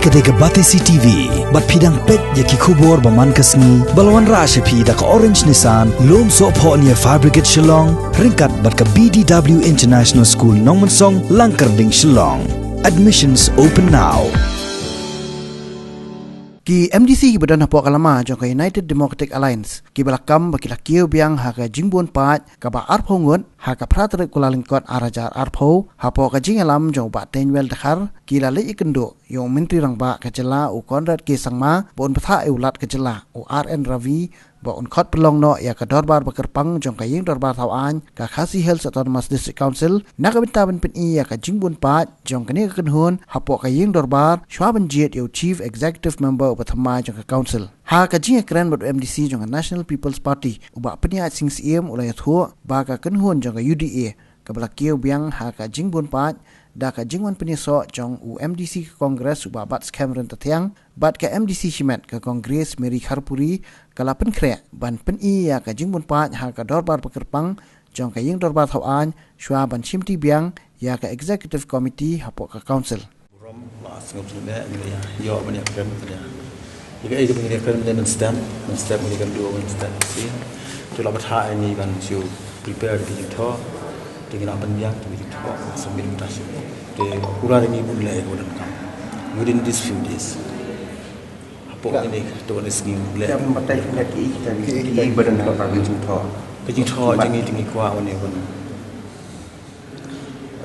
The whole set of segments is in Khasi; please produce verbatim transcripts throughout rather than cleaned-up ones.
Ka dei ka Batesi T V, bad phi dang peit ïa ki khubor ba man ka sngi, ba la wanrah sha phi da ka Orange Nissan, Lumsohphoh near Fire Brigade Shillong, ryngkat bad ka B D W International School Nongmensong, Langkyrding, Shillong. Admissions open now. Ki M D C kiba don hapoh ka lama jong ka United Democratic Alliance, kiba la kam ba ki la kiew biang ha ka jingbun paid kaba arphew ngut ha ka phra tarik Kyllalyngkot ar hajar arphew, hapoh ka jingïalam jong u Bah Teiñwell Dkhar, ki la leit ïakynduh ïa u Myntri Rangbah ka jylla u Conrad K Sangma, ba un bthah ïa u Lat ka jylla u R N Ravi, ba un khot pynlong noh ïa ka dorbar ba kyrpang jong ka ïing dorbar thaw aiñ ka Khasi Hills Autonomous District Council, na ka bynta ban pyni ïa ka jingbun paid jong kane ka kynhun hapoh ka ïing dorbar, shuwa ban jied ïa u Chief Executive Member uba thymmai jong ka Council. Ha ka jingïakren bad u M D C jong ka National People's Party, u Bah Pynïaid Sing Syiem, u la ïathuh ba ka kynhun jong ka U D A, kaba la kiew biang ha ka jingbun paid da ka jingwan pynïasoh jong u M D C ka Congress u Bah Batskhem Ryntathiang, bad ka M D C shimet ka Kong Grace Mary Kharpuri, ka la pynkhreh ban pyni ïa ka jingbun paid ha ka dorbar ba kyrpang jong ka ïing dorbar thaw aiñ, shuwa ban shimti biang ïa ka Executive Committee hapoh ka Council. Burom, la sngewthuh ne, ngi ïa, ïoh ban ïa kren, ïa. Ïa kaei kaba ngi ïa kren ne mynstep, mynstep ngi ïa kren duh mynstep sien. Te la bthah ïa ngi ban shu prepare ïa ki jingthoh, te ngi la pynbiang ïa ki jingthoh, submit mynta shu. Te pura ïa ngi bun leh ïa ka donkam within these few days. Hapoh kine ki katto katne sngi bun leh. Ïa, batai ki, ki, ki, ki, ki, ba don ka, ka jingthoh. Ka jingthoh jong ngi te ngi kwah wan ïa ban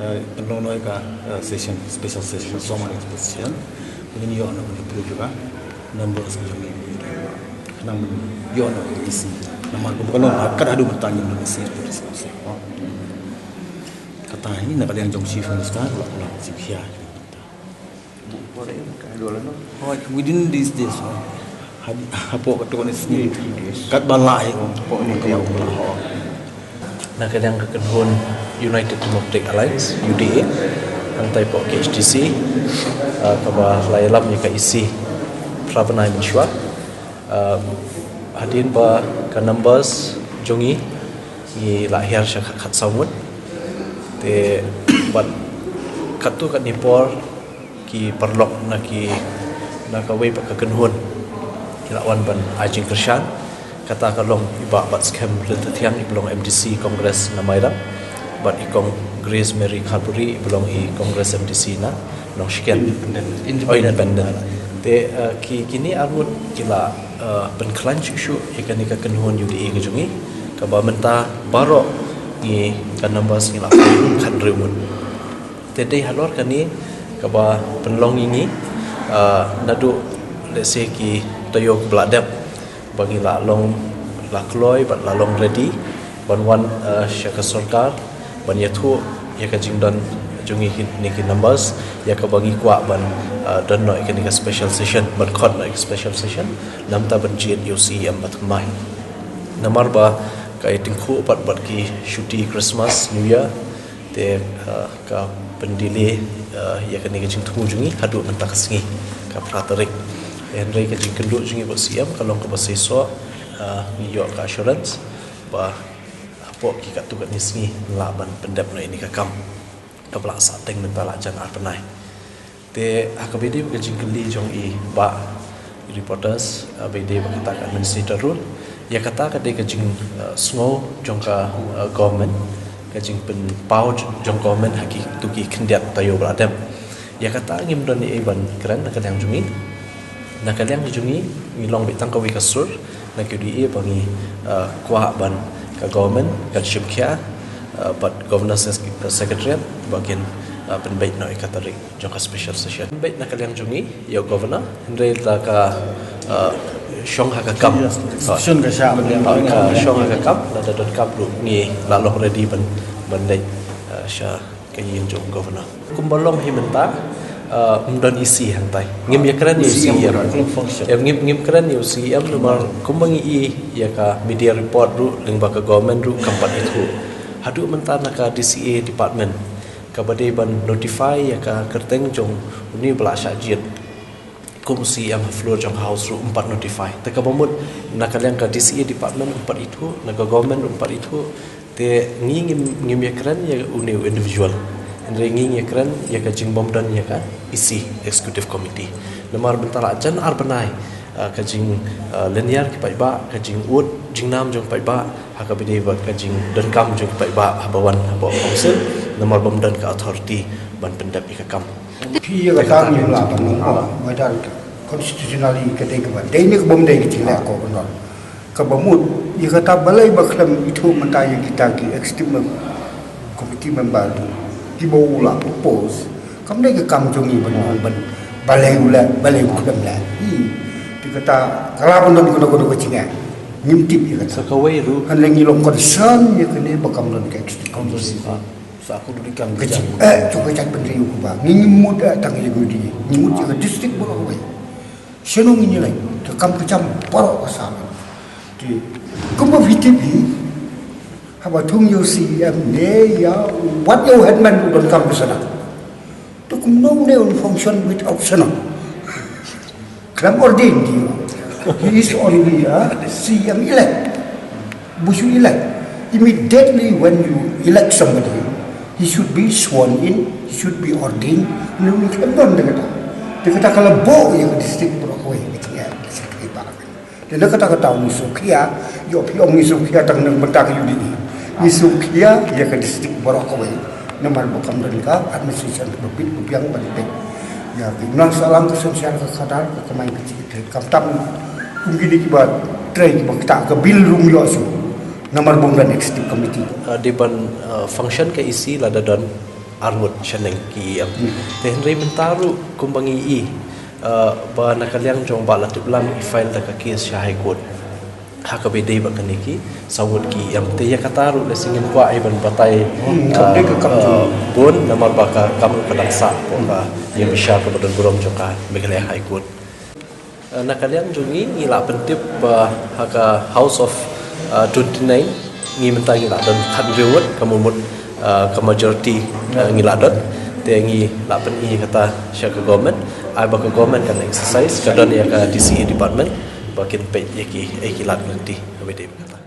Eh, pynlong noh ïa ka, eh, session, special session, sohmah ïa ka special session. Ngin ïoh noh ka approve ïa ka numbers ka jong ngi. Khnang ban ïoh noh ïa ka E C. Namar kumba ka long, kat haduh mynta ngim don E C. Kata hi na ka liang jong Chief Minister, la, la, la, Hooid, within these days, hooid. Had, hapoh katto katne sngi. Katba lah hi, hooid. Hapoh kane ka sngi. Na ka liang ka kynhun United Democratic Alliance, U D A, hangtai hapoh K H D C, ah, kaba la ïalam ïa ka E C phra bnai mynshuwa. Ah, hadien ba ka numbers jong ngi, ngi la hiar sha khat, khatsaw ngut. Te bad katto katne por ki paralok na ki, na kawei pat ka kynhun ki la wan ban ai jingkyrshan. Kata ka long i Bah Batskhem Ryntathiang, iba long M D C Congress na Mairang, bad i Kong Grace Mary Kharpuri, iba long i Congress M D C na Nongshken. Independent. Oh, independent. Te, eh, ki, kine arngut ki la, eh, pynkhlaiñ shuh shuh ïa kane ka kynhun U D A ka jong ngi, kaba mynta baroh ngi ka numbers ngi la khathynriew ngut. Te dei halor kane kaba pynlong ïa ngi, ah, naduh lehse ki taïew kiba la dep, ba ngi la long, la kloi bad la long ready ban wan, ah, sha ka sorkar ban ïathuh ïa ka jingdon jong ngi kine ki numbers, ïa kaba ngi kwah ban, ah, don noh ïa kane ka special session, ban khot noh ïa ka special session, namar ban jied ïa u C E M ba thymmai. Namar ba ka ïatyngkhuh pat bad ki shuti Christmas, New Year, te, ah, ka pyndelay, ah, ïa kane ka jingthmu jong ngi haduh mynta ka sngi, ka phra tarik. Hynrei ka jingkynduh jong ngi bad C E M ka long kaba seisoh, ah, ngi ïoh ka assurance ba hapoh ki katto katne sngi ngi lah ban pyndep noh ïa kane ka kam, kaba la sahteng mynta la jan ar bnai. Te ha kaba ïadei bad ka jingkylli jong i Bah, i reporters, ha kaba ïadei bad kata ka administrator rule, ïa kata ka dei ka jing, eh, sngew jong ka, eh, government, ka jingpynpaw j-, jong government ha kito ki khyndiat taïew ba la dep. Ïa kata ngim don ei ei ban kren na ka liang jong ngi. Na ka liang jong ngi, ngi long beit tang kawei ka sur na ka U D A ba ngi, eh, kwah ban ka government kan shim khia, eh, bad Governor Sec-, Secretariat ba kin, eh, pynbeit noh ïa ka tarik jong ka special session. Beit na ka liang jong ngi ïa u Governor, hynrei lada ka, eh, shong ha ka kam. Shong ka shah ban, eh, ka shong ha ka kam, lada donkam ruh ngi la long ready ban, ban leit, eh, sha ka ïing jong u Governor. Kumba long hi mynta, eh, ym don E C hangtai. Ngim ïakren ïa u C E M. Em, ngim, ngim kren ïa u C E M namar kumba ngi i ïa ka media report ruh lyngba ka government ruh kam pat ithuh. Haduh mynta na ka D C A department, kaba dei ban notify ïa ka kyrteng jong une ba la shah jied kum C E M ha floor jong House ruh ym pat notify. Te kaba mut na ka liang ka D C A department ym pat ithuh, na ka government ym pat ithuh. Te ngi ngim, ngim ïakren ïa une u individual. Ringing ïa kren ïa ka jingbymdon ïa ka E C, Executive Committee. Namar mynta la jan ar bnai, ah, ka jing, ah, lynñiar ki paidbah, ka jingud jingnam jong ki paidbah, ha kaba ïadei bad ka jingdonkam jong ki paidbah haba wan hapoh council, namar bym don ka authority ban pyndep ïa ka kam. Phi ïa ka tang ïa la ban ong, whether constitutionally ka dei kaba dei ne ka bym dei ka jingleh ko kynnoh. Kaba mut ïa kata balei ba khlem ithuh mynta ïa kita ki executive mem-, committee member kiba u la propose. Kam dei ka kam jong ngi ban ong ban balei u leh, balei u khlem leh. Hmm. Te kata ka la ban don kano kano ka jingeh. Ngim tip ïa kata. Sa kawei ruh. Hynrei ngi long concern ïa kane ba kam don ka executive committee. Sa, sa aku duri kam ka jing. Eh, jong ka jaitbynriew kaba ngi, ngim mut, eh, tang ïa ka U D A. Ngi mut ïa ka district baroh kawei. Shnong ngi leh, te kam ka jam baroh ka sah. Te kumba phi tip hi, haba thung ïa u C E M ne ïa wat ïa u headman u donkam ka shnong. Te kumno une un function without shnong. Khlem ordain di. He is only a C E M elect. Bush elect. Immediately when you elect somebody, he should be sworn in, he should be ordained. Ngi khlem don da kata. Da kata ka la buh ïa ka district baroh kawei. Ka jingeh ka secretary ba. Da kata kata ngi sngewkhia, ïoh phi ong ngi sngewkhia tang na ka bynta ka U D A. Ngi sngewkhia ïa ka district baroh kawei. Namar ba kam don ka administration ba bit ba biang ban peit ïa ka imlang sahlang, ka synshar, ka khadar, ka kamai ka jingïatrei. Khamtam kum kine kiba trei kiba ktah ka bill ruh ym ïoh shuh. Namar ba ym don executive committee. Ah, dei ban, ah, function ka E C lada don arngut shaneng ki E M. Hmm. Te hynrei mynta ruh kumba ngi i, ah, ba na ka liang jong Bah Laitiplam i file da ka case sha High Court. Ha kaba ïadei bad kane ki saw ngut ki E M. Te ïa kata ruh lehse ngin kwah ai ban batai, hmm, ah, ka kam, ah, bun namar ba ka kam ruh ka dang sah hapoh ka ïingbishar kaba don burom jong ka Meghalaya High Court. Ah, na ka liang jong ngi ngi la pyntip ba ha ka House of, ah, twenty-nine ngi mynta ngi la don khathynriew ngut, ka mut, ah, ka majority, ah, ngi la don. Te ngi la pyni kata sha ka government, ai ba ka government kan exercise, ka don ïa ka D C A department ba kin peit ïa ki, ïa ki lad lynti. Kaba ïadei bad kata.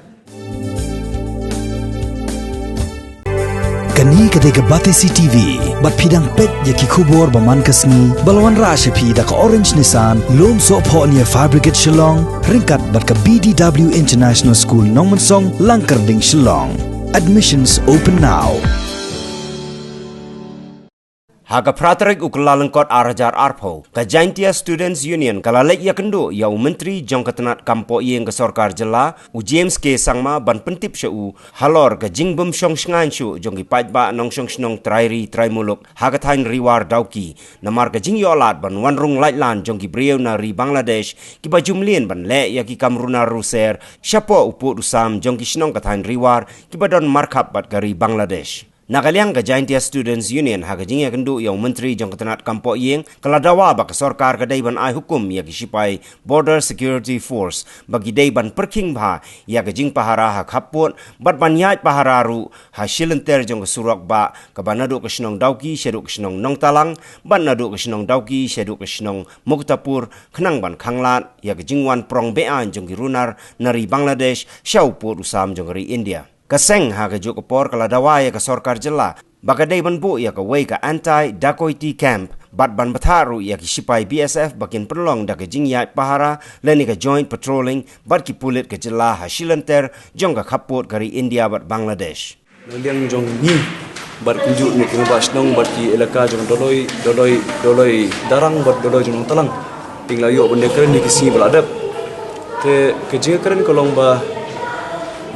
Kane ka dei ka Batesi T V, bad phi dang peit ïa ki khubor ba man ka sngi, ba la wanrah sha phi da ka Orange Nissan, Lumsohphohnia Fire Brigade Shillong, ryngkat bad ka B D W International School Nongmensong, Langkyrding, Shillong. Admissions open now. Ha ka phra tarik u Kyllalyngkot ar hajar arphew, ka Jaintia Students Union ka la leit ïakynduh ïa u Myntri jong ka tnat kam pohïing ka Sorkar Jylla, u James K Sangma, ban pyntip sha u halor ka jingbymshong shngaiñ shuh jong ki paidbah nongshong shnong trai ri trai muluk ha ka thaiñ Ri War Dawki, namar ka jingïohlad ban wan rung laitlan jong ki briew na ri Bangladesh kiba ju mlien ban leh ïa ki kam runar ruser shapoh u pud u sam jong ki shnong ka thaiñ Ri War kiba don markhap bad ka ri Bangladesh. Na ka liang ka Jaintia Students Union, ha ka jingïakynduh ïa u Myntri jong ka tnat kam pohïing, ka la dawa ba ka Sorkar ka dei ban ai hukum ïa ki shipai Border Security Force ba ki dei ban pyrkhing bha ïa ka jingpahara ha khappud, bad ban ïaid pahara ruh ha shilynter jong ka surok bah kaba naduh ka shnong Dawki shaduh ka shnong Nongtalang, bad naduh ka shnong Dawki shaduh ka shnong Muktapur, khnang ban khanglad ïa ka jingwan prong beaiñ jong ki runar na ri Bangladesh sha u pud u sam jong ka ri India. Ka seng ha kajuh ka por ka la dawa ïa ka Sorkar Jylla ba ka dei ban buh ïa kawei ka anti dacoity camp, bad ban bthah ruh ïa ki shipai B S F ba kin pynlong da ka jingïaid pahara lane ka joint patrolling bad ki pulit ka jylla ha shilynter jong ka khappud ka ri India bad Bangladesh. Na liang jong ngi bad kumjuh ngi ki bah shnong bad ki elaka jong Doloi, Doloi, Doloi Darrang bad Doloi jong Nongtalang. Te ngi la ïoh ban ïakren ïa ki sngi ba la dep. Te ka jingkren ka long ba,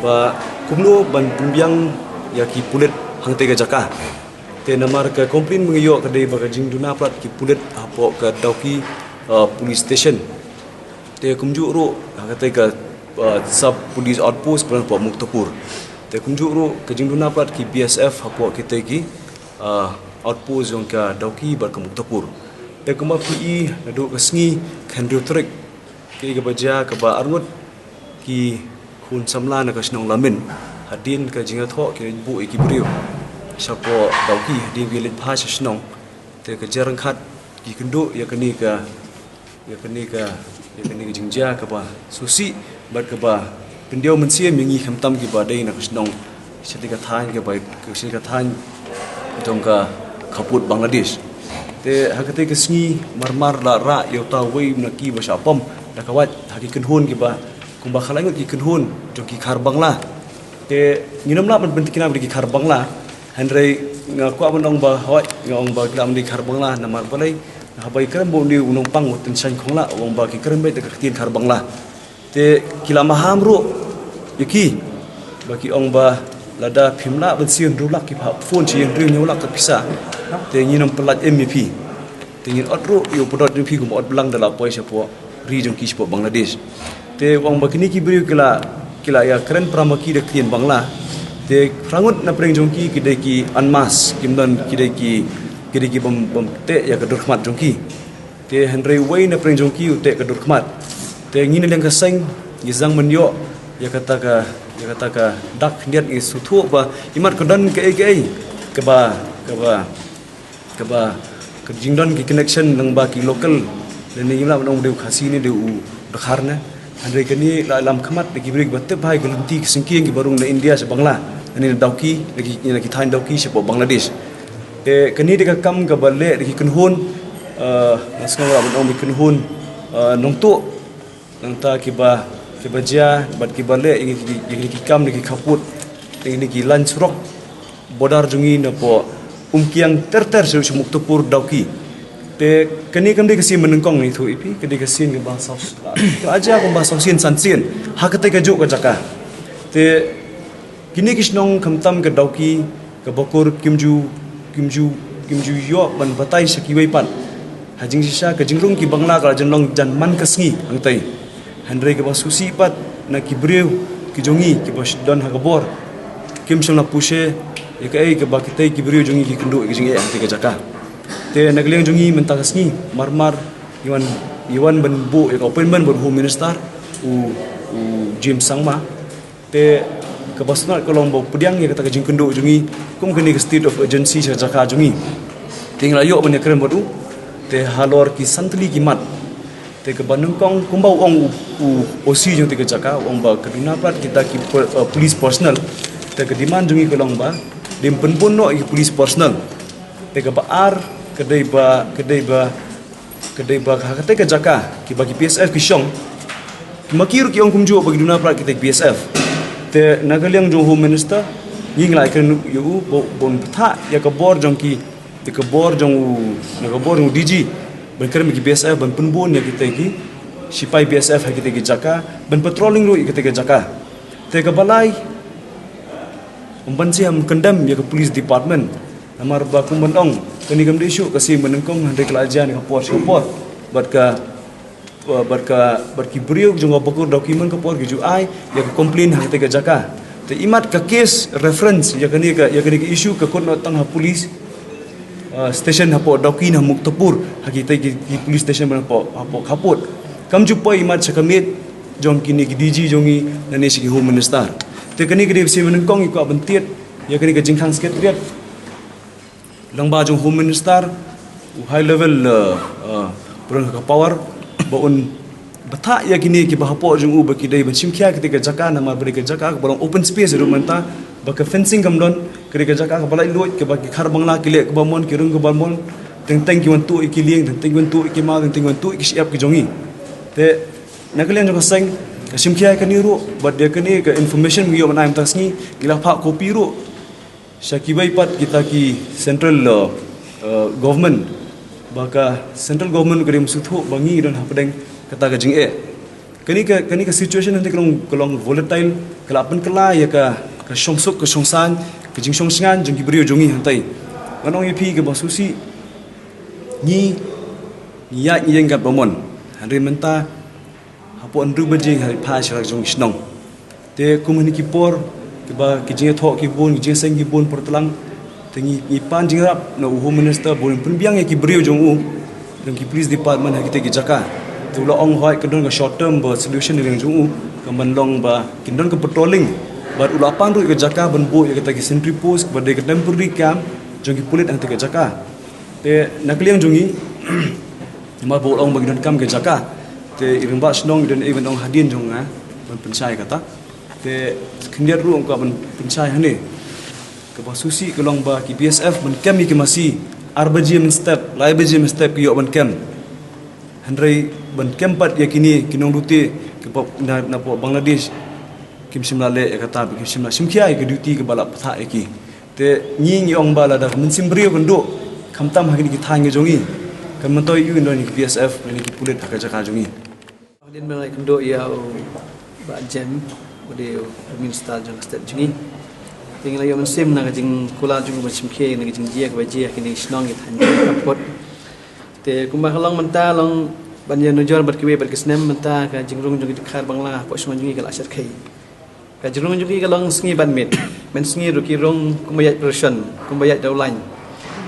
ba kumno ban pynbiang ïa ki pulit hangtei ka jaka. Te namar ka complain ba ngi ïoh ka dei ba ka jingduna palat ki pulit hapoh ka Dawki, uh, police station. Te kumjuh ruh ha katei ka, uh, sub police outpost ba don hapoh Muktapur. Te kumjuh ruh ka jingduna palat ki B S F hapoh kitei ki, uh, outpost jong ka Dawki bad ka Muktapur. Te kumba phi i naduh ka sngi ka hynriew tarik, kaei kaba jia kaba arngut ki khun samla na ka shnong Lamin, hadien ka jingïathoh ki buh ïa ki briew shapoh Dawki, hadien ki leit bha sha shnong. Te ka jingryngkat ki kynduh ïa kane ka, ïa kane ka, ïa kane ka jingjia kaba sngewsih bad kaba pyndiaw mynsiem ïa ngi khamtam kiba dei na ka shnong, shatei ka thaiñ kaba, shatei ka thaiñ jong ka khappud Bangladesh. Te ha katei ka sngi marmar la rah ïa uta uwei na ki ba shah pom da ka wait ha ki kynhun kiba kumba khalai ngut ki kynhun jong ki khar Bangla. Te ngin ym lah ban pynthikna da ki khar Bangla. Hynrei nga kwah ban ong ba hooid, nga ong ba ki lah ban dei khar Bangla namar balei? Haba ïakren bad une u nongpang u Tynshain Khonglah u ong ba ki kren beit da ka ktien khar Bangla. Te ki la maham ruh ïa ki ba ki ong ba lada phim lah ban siew hynriew lak ki phah phone sha ïa hynriew hynñiew lak ka pisa. Te ngin ym pyllait em ïa phi. Te ngin ot ruh ïa u pdot jong phi kum ot blang da la poi shapoh ri jong ki shapoh Bangladesh. Te u ong ba kine ki briew ki la ki la ïakren para ma ki da ktien Bangla. Te phra ngut na pdeng jong ki ki dei ki unmask, kim don, ki dei ki ki dei ki bym bym teh ïa ka dur khmat jong ki. Te hynrei uwei na pdeng jong ki u teh ka dur khmat. Te ngi na liang ka seng ngi sdang ban ïoh ïa kata ka ïa kata ka dak khyndiat, ngi sngewthuh ba imat ka don kaei kaei kaba kaba kaba ka jingdon ki connection lyngba ki local. Lane ngim lah ban ong u dei u Khasi ne dei u Dkhar ne. Hynrei kane la lam khmat da ki briew kiba tip bha ïa ka lynti ka syngkien kiba rung na India sha Bangla, lane na Dawki, na ki na ki thaiñ Dawki shapoh Bangladesh. Te kane dei ka kam kaba leh da ki kynhun, eh, nga sngew lah ban ong ba ki kynhun, eh, nongtuh, nangta kiba kiba jia bad kiba leh ïa ki ïa ki kam da ki khappud, ïa ki lain surok border jong ngi napoh Umkiang ter ter sha Muktapur Dawki. Te kane kam dei ka sien ba nyngkong, ngi ïathuh ïa phi, ka dei ka sien kaba saw ka jia kumba saw sien san sien ha katei kajuh ka jaka. Te kine ki shnong khamtam ka Dawki, ka Bakur kim ju kim ju kim ju ïoh ban batai sha kiwei pat. Ha jingshisha ka jingrung ki Bangla ka la jan long jan man ka sngi hangtei. Hynrei kaba sngewsih pat na ki briew ki jong ngi kiba don ha ka bor kim shym la pyrshah ïa kaei kaba kitei ki briew jong ngi ki kynduh ïa ka jingeh hangtei ka jaka. Te na ka liang jong ngi mynta ka sngi marmar ngi wan ngi wan ban buh ïa ka appointment bad u Home Minister u u James Sangma. Te kaba sngewtynnat ka long ba u pdiang ïa kata ka jingkynduh jong ngi kum kane ka state of urgency sha jaka jong ngi. Te ngi la ïoh ban ïakren bad u te halor ki san tylli ki mat. Te kaba nyngkong kumba u ong u, u O C jong te ka jaka u ong ba ka duna palat kita ki per, uh, police personnel. Te ka demand jong ngi ka long ba dei ban pynbun noh ïa ki police personnel. Te kaba ar ka dei ba ka dei ba ka dei ba ha katei ka jaka kiba ki B S F ki shong. Ki ma ki ruh ki ong kumjuh ba ki duna palat kita ki B S F. Te na ka liang jong u Home Minister ngi ngi la ïakren ïa u ba un bthah ïa ka bor jong ki ïa ka bor jong u na ka bor jong u D G ban kren bad ki B S F ban pynbun ïa kita ki sipai B S F ha kita ki jaka ban patrolling ruh ïa kita ki jaka. Te kaba lai ym ban shem condemn ïa ka police department. Namar ba kum ban ong kane kam dei shuh ka sien ba nyngkong, hynrei ka la jia na ka por sha ka por. Bad ka bad ka bad ki briew jong ka Bakur Dawki man ka por ki ju ai ïa ka complain ha katei ka jaka. Te imat ka case reference ïa kane ka ïa kane ka issue ka kut noh tang ha police, uh, station hapoh Dawki na Muktapur ha kitei ki, ki police station ban hapoh hapoh khappud. Kam ju poi imat sha ka miet jong kine ki D G jong ngi lane sha ki Home Minister. Te kane ka dei ka sien ba nyngkong ngi kwah ban tied ïa kane ka jingkhang secretariat lyngba jong Home Minister, u high level, uh, uh, pyrshah ka power ba un bthah ïa kine kiba hapoh jong u ba ki dei ban shim khia kita ka jaka namar ba dei ka jaka kaba long open space ruh mynta ba ka fencing kam don, ka dei ka jaka kaba laitluid kaba ki khar Bangla ki leh kaba mon ki rung kaba mon, teng teng ki wan tuh ïa ki lieng, teng teng ki wan tuh ïa ki maw, teng teng ki wan tuh ïa ki shyiap ki jong ngi. Te na ka liang jong ka seng ka shim khia ïa kane ruh bad ïa kane ka information ngi ïoh ban ai mynta ka sngi ngi la phah copy ruh sha kiwei pat kita ki central, uh, uh, government. Ba ka central government ka dei ban sngewthuh ba ngi don hapdeng kata ka jingeh. Kane ka kane ka situation hangtei ka long ka long volatile, ka la pynkylla ïa ka ka shongsuk ka shongsaiñ, ka jingshongshngaiñ jong ki briew jong ngi hangtei. Ngan ong ïa phi kaba sngewsih ngi ngi ïaid ngi ïeng katba mon. Hynrei mynta hapoh hynriew baje ngi hap phai sha la ka jong ki shnong. Te kum ha kine ki por kiba ki jingïathoh ki bun, ki jingseng ki bun por tlang. Te ngi ngi pan jingïarap na u Home Minister ba un pynbiang ïa ki briew jong u jong ki police department ha kitei ki jaka. Te u la ong hooid ka don ka short term ba solution na liang jong u ka ban long ba kin don ka patrolling. Bad u la pan ruh ïa ka jaka ban buh ïa kata ki sentry post ba dei ka temporary camp jong ki pulit ha kitei ki jaka. Te na ka liang jong ngi namar ba u la ong ba ngi donkam ka jaka. Te i rangbah shnong i don i ban ong hadien jong nga ban pynshai kata. Te khyndiat ruh ong ka ban pynshai hangne. Kaba sngewsih ka long ba ki B S F ban kem ïa ki masi Ar baje mynstep, lai baje mynstep ki ïoh ban kem. Hynrei ban kem pat ïa kine ki nongduti kiba na, na pdeng Bangladesh, kim shym la leh ïa kata, kim shym la shim khia ïa ka duti kaba la pynthah ïa ki. Te ngi ngi ong ba lada ka mynsiem briew kan duh, khamtam ha kine ki thaiñ ka jong ngi, kan myntoi ïa u don ïa ki B S F, ïa ki pulit ha ka jaka jong ngi. Hadien ba ngi la ïakynduh ïa u Bah Jem, u dei u Minister jong ka state jong ngi. Te ngi la ïoh mynsiem na ka jingkular jong u ban shim khia na ka jingjia kaba jia ha kine ki shnong ki thaiñ jong ngi ka pud. Te kumba ka long mynta long ban ïanujor bad kiwei bad ki snem mynta ka jingrung jong ki dkhar Bangla hapoh shnong jong ngi ka la shyrkhei. Ka jingrung jong ki ka long sngi ban miet. Mynsngi ruh ki rung kumba ïaid procession, kumba ïaid dawlaiñ.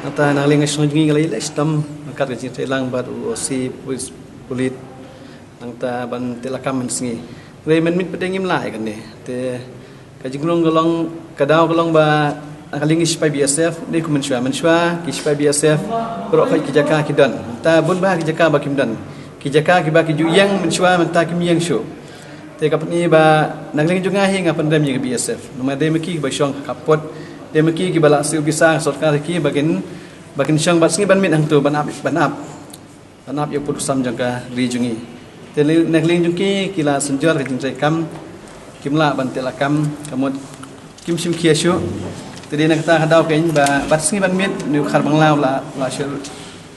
Nangta na liang ka shnong jong ngi ka la ïaleh shitom ryngkat ka jingtreilang bad u O C, pulit, pulit. Nangta ban teh lakam mynsngi. Hynrei mynmiet pat ngim lah ïa kane. Te ka jingrung ka long, ka daw ka long ba na ka liang ki sipai B S F, dei kum mynshuwa, mynshuwa ki sipai B S F baroh khoit ki jaka ki don. Nangta bun bah ki jaka ba kim don. Ki jaka kiba ki ju ïeng mynshuwa mynta kim ïeng shuh. Te ka pyni ba na ka liang jong nga hi nga pynrem ïa ka B S F. Namar dei ma ki kiba shong ha ka pud, dei ma ki kiba la siew visa ka sorkar ha ki ba kin, ba kin shong bad sngi ban miet hangto ban ap, ban ap. Ban ap ïa u pud u sam jong ka ri jong ngi. Te na ka liang jong ki ki la synjor ka jingtreikam, kim lah ban teh lakam, ka mut kim shim khia shuh. Te dei na kata ka daw kein ba bad sngi ban miet une u dkhar Bangla u la, u la shu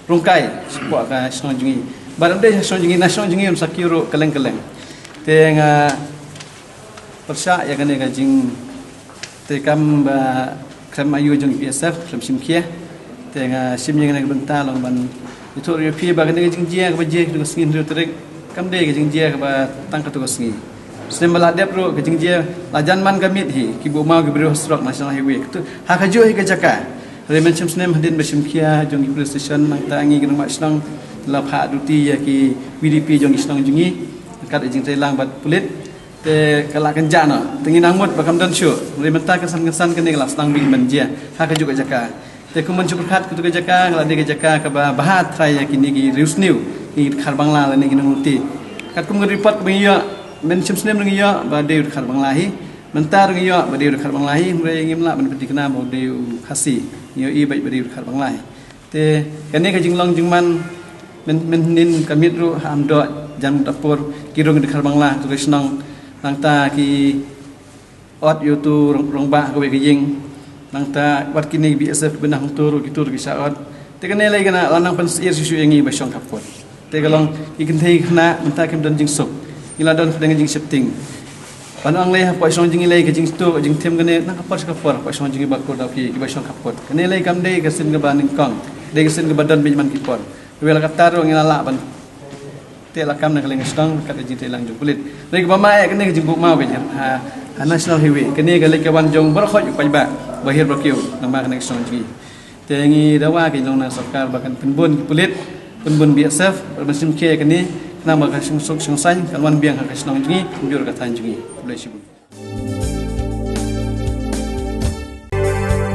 rung kai shapoh ka shnong jong ngi. Bad ym dei shnong jong ngi, na shnong jong ngi un sa kiew ruh kylleng kylleng. Te nga pyrshah ïa kane ka jingtreikam ba khlem ïoh jong B S F, khlem shim khia. Te nga shim ïa kane ka bynta long ban ïathuh ïa phi ba kane ka jingjia kaba jia ha ka sngi hynriew tarik kam dei ka jingjia kaba tang katto ka sngi. Snem ba la dep ruh ka jingjia la jan man ka miet hi, ki buh maw ki briew ha surok National Highway. Katu, ha kajuh hi ka jaka. Hynrei mynshem snem hadien ba shim khia jong ki police station nangta ngi ki nongmih shnong la phah duty ïa ki V D P jong ki shnong jong ngi. Kat jingtreilang bad pulit. Te ka la kynjah noh. Te ngi nang mut ba kam don shuh. Hynrei mynta kynsan kynsan kane ka la sdang beit ban jia ha kajuh ka jaka. Te kum ban shu pyrkhat katu ka jaka, ka la dei ka jaka kaba bha trai ïa kine ki riewsniew, ki dkhar Bangla lane ki nongluti. Katkum ka report kaba ngi ïoh, mynshem snem ruh ngi ïoh ba dei u dkhar Bangla hi. Mynta ruh ngi ïoh ba dei u dkhar Bangla hi, hynrei ngim lah ban pynthikna ba u dei u Khasi. Ngi ïohi beit ba dei u dkhar Bangla hi. Te kane ka jinglong jingman, myn, mynhynnin ka miet ruh ha Amdoh, Jangdapur, ki rung ki dkhar Bangla, tu ka shnong, nangta ki ot ïa utu rong, rongbah kawei ka ïing. Nangta wat kine B S F ki bynta hangtu ruh kitu ruh ki shah ot. Te kane lei kane la nang pynsyier shuh shuh ïa ngi ba shong ka pud. Te ka long ki kynthei ki khynnah mynta kim don jingsuk. Ngi la don pdeng ka jingsheptieng. Ban ong lei hapoh shong jong ngi lei ka jingstad ka jingthiam kane nang ka por sha ka por hapoh shong jong ngi ba kur dau ki kiba shong ka pud. Kane lei kam dei ka sien kaba nyngkong. Dei ka sien kaba don beit man ki por. Kawei la katta ruh ngi la lah ban teh lakam na ka liang ka shnong, kat ka jingtreilang jong pulit. Lei kaba ma ïa kane ka jingbuh maw ka jing ha, ha National Highway. Kane ka lei ka wan jong baroh khoit u paidbah ba hiar ba kiew namar kane ka shnong jong ngi. Te ngi dawa ka jinglong na sorkar ba kan pynbun ki pulit, pynbun B S F, ban shim khia ïa kane, khnang ba ka shongsuk shongsaiñ kan wan biang ha ka shnong jong ngi, kumjuh ka thaiñ jong ngi. Khublei shibun.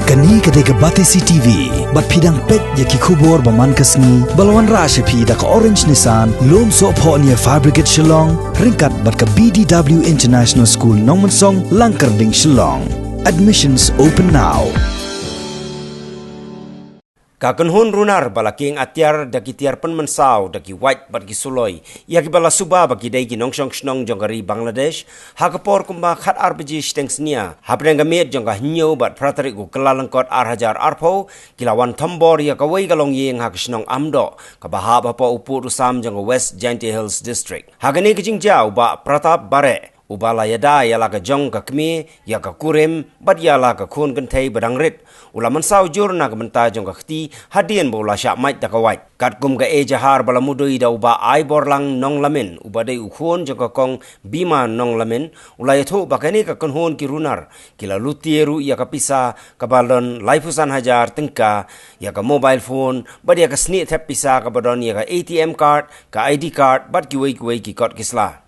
Kane ka dei ka Batesi T V, bad phi dang peit ïa ki khubor ba man ka sngi, ba la wanrah sha phi da ka Orange Nissan, Lumsohphohnia Fabricate Shillong, ryngkat bad ka B D W International School Nongmynsong, Langkyrding Shillong. Admissions open now. Ka kynhun runar ba la kieng atiar da ki tiar pynmynsaw da ki wait bad ki suloi ïa kiba la suba ba ki dei ki nongshong shnong jong ka ri Bangladesh, ha ka por kumba khatar baje shiteng snia hapdeng ka miet jong ka hynñiew bad phra tarik u Kyllalyngkot ar hajar arphew, ki la wan thombor ïa kawei ka longïing ha ka shnong Amdoh kaba hap hapoh u pud u sam jong ka West Jaintia Hills District. Ha kane ka jingjia u Bah Pratap Bareh, uba la ïada ïa la ka jong ka kmie ïa ka kurim bad ïa la ka khun kynthei ba dang rit, u la mynsaw jur na ka bynta jong ka kti hadien ba u la shah mait da ka wait. Katkum ka ejahar ba la mudui da u Bah Aiborlang Nonglamin, uba dei u khun jong ka kong Bima Nonglamin, u la ïathuh ba kane ka kynhun ki runar ki la luti ruh ïa ka pisa kaba don laiphew san hajar tyngka, ïa ka mobile phone bad ïa ka snieh thep pisa kaba don ïa ka A T M card, ka I D card bad kiwei kiwei ki kot ki sla.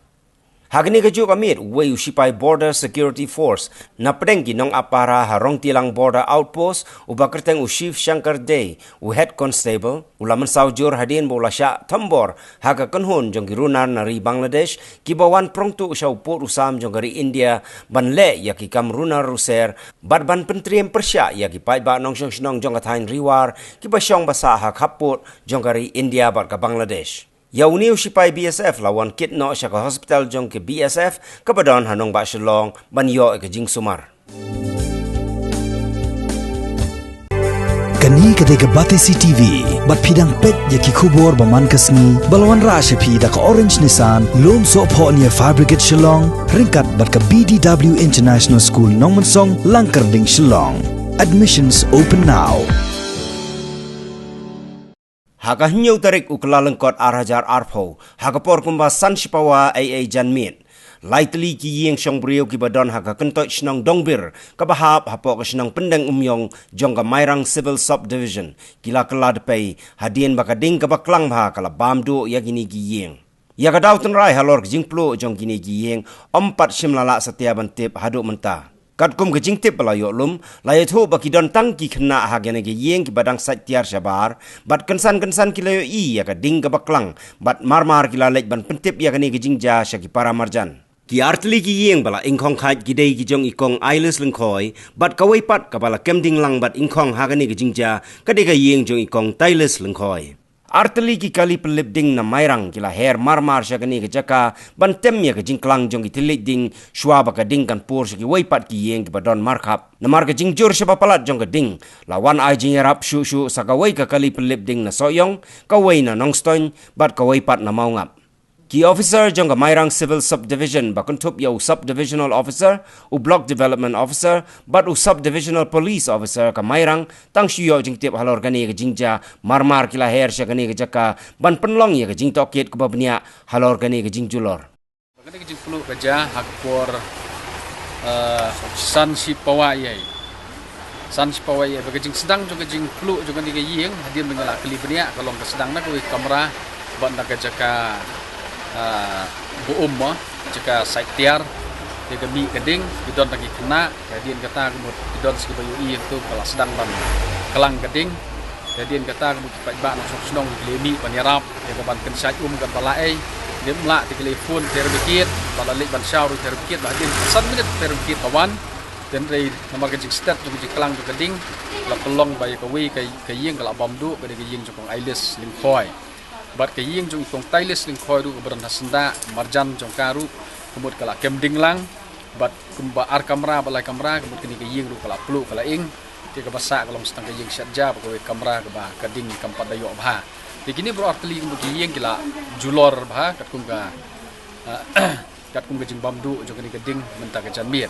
Ha kane kajuh ka miet, uwei u sipai Border Security Force na pdeng ki nongap pahara ha Rongtilang Border Outpost, uba kyrteng u Shiv Shankar Dey, u Head Constable, u la mynsaw jur hadien ba u la shah thombor ha ka kynhun jong ki runar na ri Bangladesh, kiba wan prong tuh sha u pud u sam jong ka ri India ban leh ïa ki kam runar ruser, bad ban pyntriem pyrshah ïa ki paidbah nongshong shnong jong ka thaiñ Ri War, kiba shong ba sah ha khappud jong ka ri India bad ka Bangladesh. Ïa une u sipai B S F la wan kit noh sha ka hospital jong ka B S F kaba don ha nongbah Shillong ban ïoh ïa ka jingsumar. Kane ka dei ka Batesi T V, bad phi dang peit ïa ki khubor ba man ka sngi, ba la wanrah sha phi da ka Orange Nissan, Lumsohphoh near Fire Brigade Shillong, ryngkat bad ka B D W International School Nongmynsong, Langkyrding Shillong. Admissions open now. Ha ka hynñiew tarik u Kyllalyngkot ar hajar arphew, ha ka por kumba san shipawa eiei janmiet, lai tylli ki ïing shong briew kiba don ha ka kyntoit shnong Dongbir, kaba hap hapoh ka shnong Pyndengumiong jong ka Mairang Civil Subdivision, ki la kylla dpei hadien ba ka ding kaba klang bha ka la bam duh ïa kine ki ïing. Ïa ka daw tynrai halor ka jingpluh jong kine ki ïing, ym pat shym la lah satia ban tip haduh mynta. Katkum ka jingtip ba la ïoh lum, la ïathuh ba ki don tang ki khynnah ha kine ki ïing kiba dang sait tiar shabar, bad kynsan kynsan ki la ïohi ïa ka ding kaba klang, bad mar mar ki la leit ban pyntip ïa kane ka jingjia sha ki para marjan. Ki artylli ki ïing ba la ingkhong khait ki dei ki jong i kong Ailes Lyngkhoi, bad kawei pat kaba la kem ding lang bad ingkhong ha kane ka jingjia, ka dei ka ïing jong i kong Tailes Lyngkhoi. Artylli ki kali pynlip ding na Mairang ki la her mar mar sha kane ka jaka ban tem ïa ka jingklang jong ki thylliej ding, shwa ba ka ding kan pur sha kiwei pat ki ïing kiba don markhap. Namar ka jingjur shaba palat jong ka ding, la wan ai jingïarap shuh shuh sa kawei ka kali pynlip ding na Sohiong, kawei na Nongstoiñ, bad kawei pat na Mawngap. Ki officer jong ka Mairang Civil Subdivision ba kynthup ïa u Subdivisional Officer, u Block Development Officer, bad u Subdivisional Police Officer ka Mairang, tang shu ïoh jingtip halor kane ka jingjia, mar mar ki la her sha kane ka jaka ban pynlong ïa ka jingtohkit kaba bniah halor kane ka jingjulor. Kane ka jingpluh ka jia ha ka por, eh, san shipawa eiei. San shipawa eiei, ba ka jingsdang jong ka jingpluh jong kane ka ïing, hadien ba ngi la kylli bniah, ka long ka sdang na kawei ka kamra, bad na ka jaka, ah, ba um mo, jaka sait tiar, ïa ka mih ka ding, ki don tang ki khynnah, hadien kata ka mut ki don sa kiba ïohi ïa kato ba la sdang ban klang ka ding, hadien kata ka mut ki paidbah nongshong shnong ki la mih ban ïarap, ïa ka ban kynshait um kan ba la ei, dei ym lah te ki la phone fire brigade, ba la leit ban shaw ruh fire brigade, ba hadien san minit fire brigade ka wan, hynrei namar ka jingstet jong ka jingklang jong ka ding, la pynlong ba ïa kawei ka, ka ïing ka la bam duh, ka dei ka ïing jong kong Ailes Lyngkhoi. Bad ka ïing jong i kong Tailes Lyngkhoi ruh kaba don ha syndah marjan jong ka ruh, ka mut ka la kem ding lang, bad kumba ar kamra, ba lai kamra, ka mut kane ka ïing ruh ka la pluh, ka la ing, te kaba sah ka long sa tang ka ïing shet ja, bad kawei kamra kaba ka ding kam pat da ïoh bha. Te kine baroh artylli ka mut ki ïing ki la julor bha, katkum ka, ah, katkum ka jingbam duh jong kane ka ding mynta ka janmiet.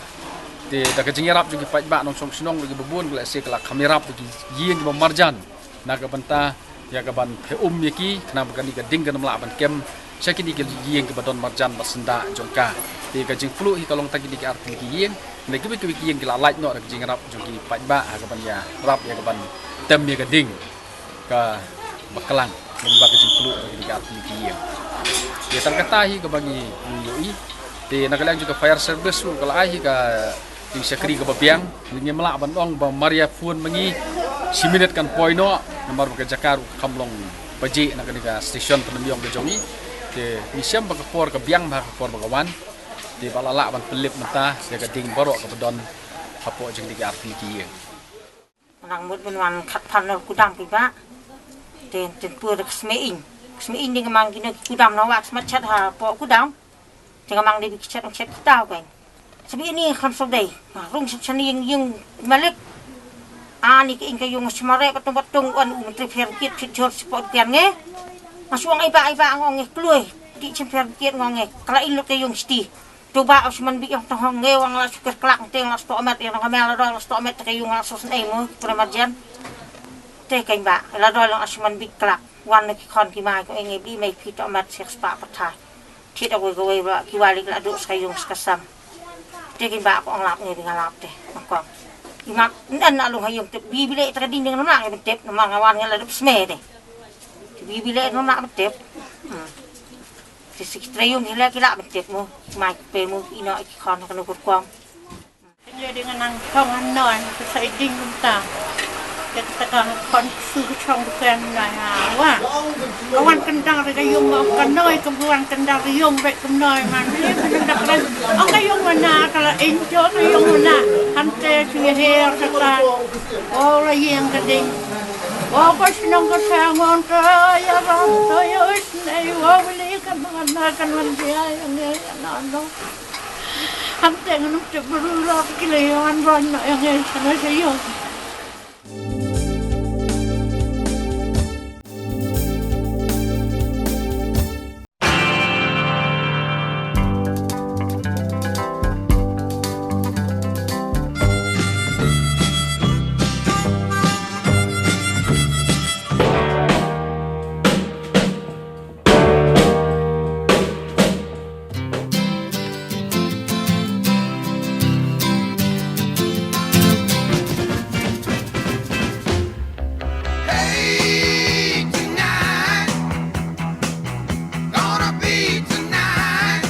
Te da ka jingïarap jong ki paidbah nongshong shnong ruh kiba bun, ka la ïa se ka la kham ïarap da ki ïing kiba marjan, na ka bynta ïa ka ban phe um ïa ki, khnang ba kane ka ding kan ym lah ban kem sha kine ki ïing kiba don marjan bad syndah jong ka. Te ka jingpluh hi ka long tang kine ki artylli ki ïing, hynrei kiwei kiwei ki ïing ki la lait noh da ka jingïarap jong ki paidbah ha ka ban ïarap ïa ka ban tem ïa ka ding kaba klang lyngba ka jingpluh jong kine ki artylli ki ïing. Te tang kata hi kaba ngi, ngi ïohi. Te na ka liang jong ka fire service ruh ka la ai hi ka jingshakri kaba biang, ngim lah ban ong ba mar ïa phone ma ngi shi minit kan poi noh, namar ba ka jaka ruh ka kham long pajih na kane ka station Pyndengumiong ka jong ngi. Te ngi shem ba ka por ka biang bha ka por ba ka wan. Te ba la lah ban pynlip mynta ïa ka ding baroh kaba don hapoh jong kine ki artylli ki ïing. Nang mut ban wan khatphar na kudam ki ba. Te, te pur ka smeing. Smeing ding mang kino ki kudam na wa smat chat hapoh kudam. Te ka mang dei ki chat, chat ki tau kan. Smeing ni kham so dei. Ma rung sat sani ïing, ïing malik. Ani ka ïing ka ïung sma re patung patung wan u menteri pher kit pit jor spot pian nge. Ma suang ai ba, ai ba ngong nge kloi. Di chem pher kit ngong nge. Kala ïing lut ka ïung sti. Tu ba u sman bi ïong tong hong nge wang la sukir klak teng la sto met ïong ka mel la doi la sto met te ka ïung la sos nei mo, pura marjan. Te ka ba la doi la u sman bi klak. Wan na ki khon ki mai ko enge bi mai phi to met sik spa pathai. Thit awei kawei ba ki wali la duk ska ïung ska sam. Te ka ba ko ong lap nge bi nga lap te. Ko i mak nan na lung ha ïung te bi bi le te ka ding ding na mak nge bi tep na ma nga wan nge la dup sme te. Bi bi le na mak bi tep. Hmm. Te shi ki trei ïung hi leh ki lah ban tip mo, mai ki pe mo, ïeh noh ïa ki khon ha kano ka rukom. Ding le ding nang khong hanoi, ka sa ding kumta. Te kata ka khon ka su ka chong ka ken nai ha wa. Ka wan kyndang re ka ïung, ka noi ka wan kyndang re ïung re ka noi man. Te ka nang dak re. Ong ka ïung wa na ka la in jo ka ïung wa na. Han te chu ïa her kata. O la ïeng ka ding. O ka shnong ka sa ngon ka ïa ra to ïa us nei wa wili ka man na ka man dia ïa nge ïa na no. Am teng num te bru la ki le ïa an wan na ïa nge sa na sa ïa. Hey, tonight, gonna be tonight.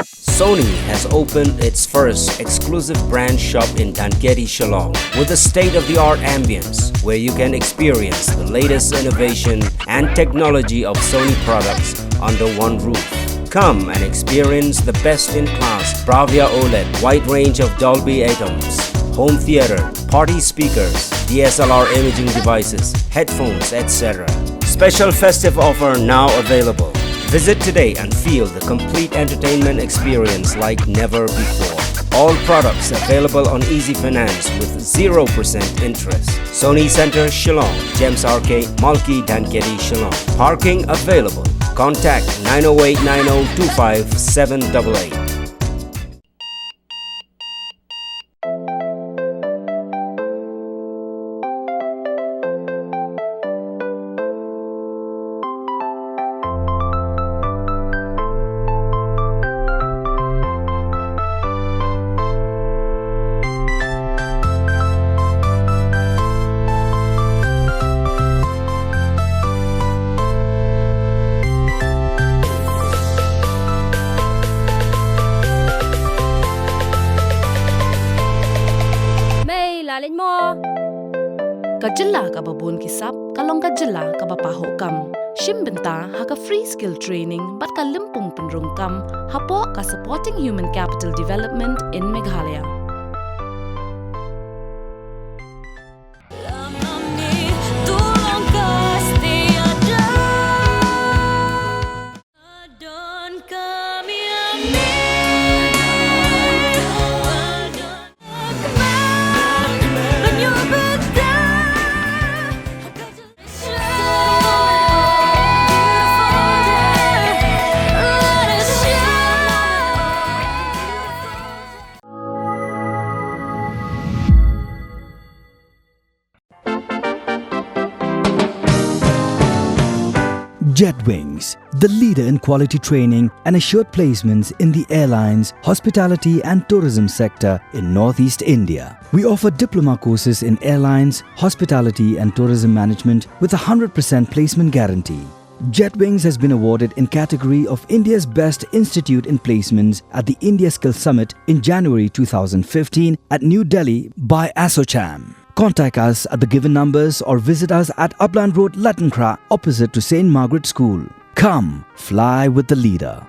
Sony has opened its first exclusive brand shop in Dhankheti, Shillong, with a state-of-the-art ambience where you can experience the latest innovation and technology of Sony products under one roof. Come and experience the best-in-class Bravia OLED, wide range of Dolby Atmos, home theater, party speakers, D S L R imaging devices, headphones, et cetera. Special festive offer now available. Visit today and feel the complete entertainment experience like never before. All products available on Easy Finance with zero percent interest. Sony Center, Shillong, Gems Arcade, Malki, Dhankheti, Shillong. Parking available. Contact nine oh eight nine oh two five seven double eight. Mei la leit mo. Ka jylla kaba bun ki sap ka long ka jylla kaba pahuh kam. Shim bynta ha ka free skill training bad ka lympung pynrung kam hapoh ka Supporting Human Capital Development in Meghalaya. Jetwings, the leader in quality training and assured placements in the airlines, hospitality and tourism sector in Northeast India. We offer diploma courses in airlines, hospitality and tourism management with a hundred percent placement guarantee. Jetwings has been awarded in category of India's Best Institute in Placements at the India Skills Summit in January two thousand fifteen at New Delhi by ASSOCHAM. Contact us at the given numbers or visit us at Upland Road, Lattenkhra, opposite to Saint Margaret School. Come, fly with the leader.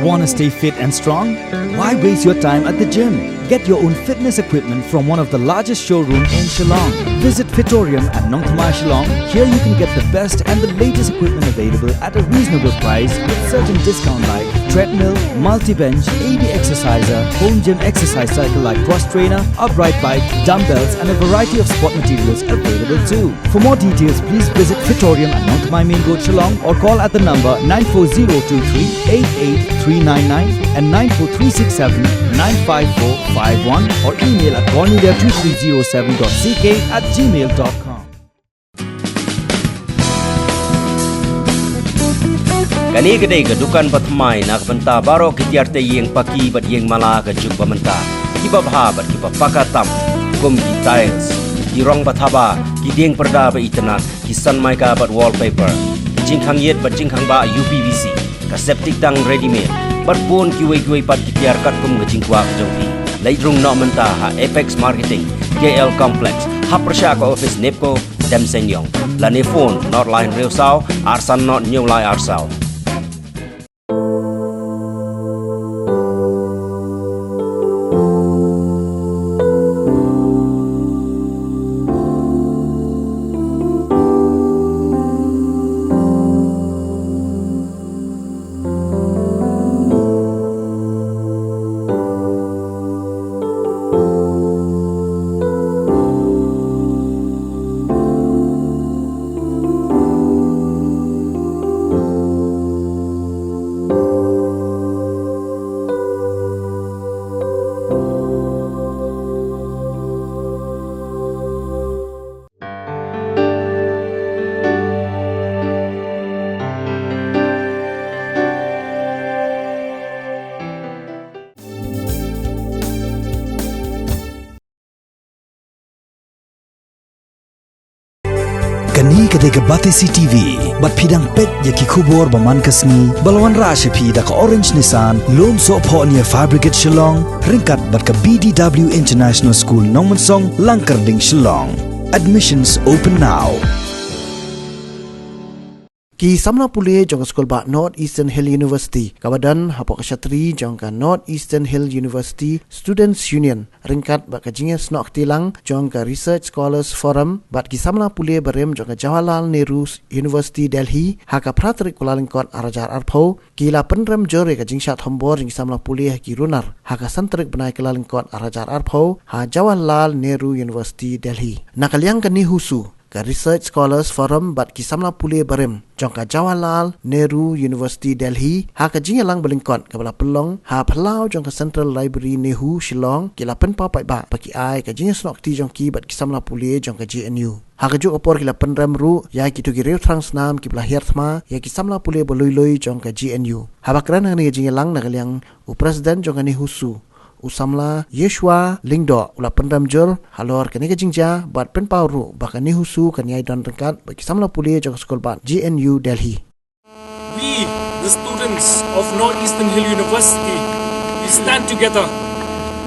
Want to stay fit and strong? Why waste your time at the gym? Get your own fitness equipment from one of the largest showroom in Shillong. Visit Fitorium at Nongthymmai, Shillong. Here you can get the best and the latest equipment available at a reasonable price with certain discount like treadmill, multi-bench, A D exerciser, home gym exercise cycle like cross trainer, upright bike, dumbbells and a variety of sport materials available too. For more details, please visit Fitorium at Nongthymmai Main Road, Shillong, or call at the number nine four zero two three eight eight three nine nine and nine four three six seven nine five four five one, or email at cornelia two three zero seven dot C K at gmail dot com. Kane ka dei ka dukan ba thymmai na ka bynta baroh ki tiar tei ïing paki bad ïing mala ka juk ba mynta, kiba bha bad kiba paka tam, kum ki tiles, Ki rong ba thaba, ki dieng pyrda ba itynnad, ki sanmaika bad wallpaper, ki jingkhang ïit bad jingkhang bah U P V C, ka septic tank ready made, bad bun kiwei kiwei pat ki tiar katkum ka jingkwah ka jong phi. Leit rung noh mynta ha Apex Marketing, K L Complex, ha pyrshah ka office NEEPCO, Demseiñiong. Lane phone, nought lai hynriew saw, ar san nought hynñiew lai ar saw. Kane ka dei ka Batesi T V, bad phi dang peit ïa ki khubor ba man ka sngi, ba la wanrah sha phi da ka Orange Nissan, Lumsohphoh near Fire Brigade Shillong, ryngkat bad ka B D W International School Nongmynsong, Langkyrding Shillong. Admissions open now. Ki samla pule jong ka skul bah North Eastern Hill University, kaba don hapoh ka shatri jong ka North Eastern Hill University Students Union, ryngkat bad ka jingïasnoh kti lang jong ka Research Scholars Forum bad ki samla pule barim jong ka Jawaharlal Nehru University Delhi, ha ka phra tarik Kyllalyngkot arhajar arphew, ki la pynrem jur ïa ka jingshad thombor jong ki samla pule ha ki runar, ha ka san tarik bnai Kyllalyngkot arhajar arphew, ha Jawaharlal Nehru University Delhi. Na ka liang ka NEHUSU, ka Research Scholars Forum bad ki samla pule barim jong ka Jawaharlal Nehru University Delhi, ha ka jingïalang ba lyngkot kaba la pynlong ha phyllaw jong ka Central Library NEHU Shillong, ki la pynpaw paidbah ba ki ai ka jingïasnoh kti jong ki bad ki samla pule jong ka J N U. Ha kajuh ka por ki la pynrem ruh ïa kito ki riewthrang snam kiba la hiar thma ïa ki samla pule ba lui lui jong ka J N U. Haba kren ha kane ka jingïalang na ka liang u President jong ka NEHUSU, u samla Yeshua Lyngdoh, u la pynrem jur halor kane ka jingjia bad pynpaw ruh ba ka NEHUSU kan ïai don ryngkat bad ki samla pule jong ka skul bah J N U Delhi. We, the students of North Eastern Hill University, we stand together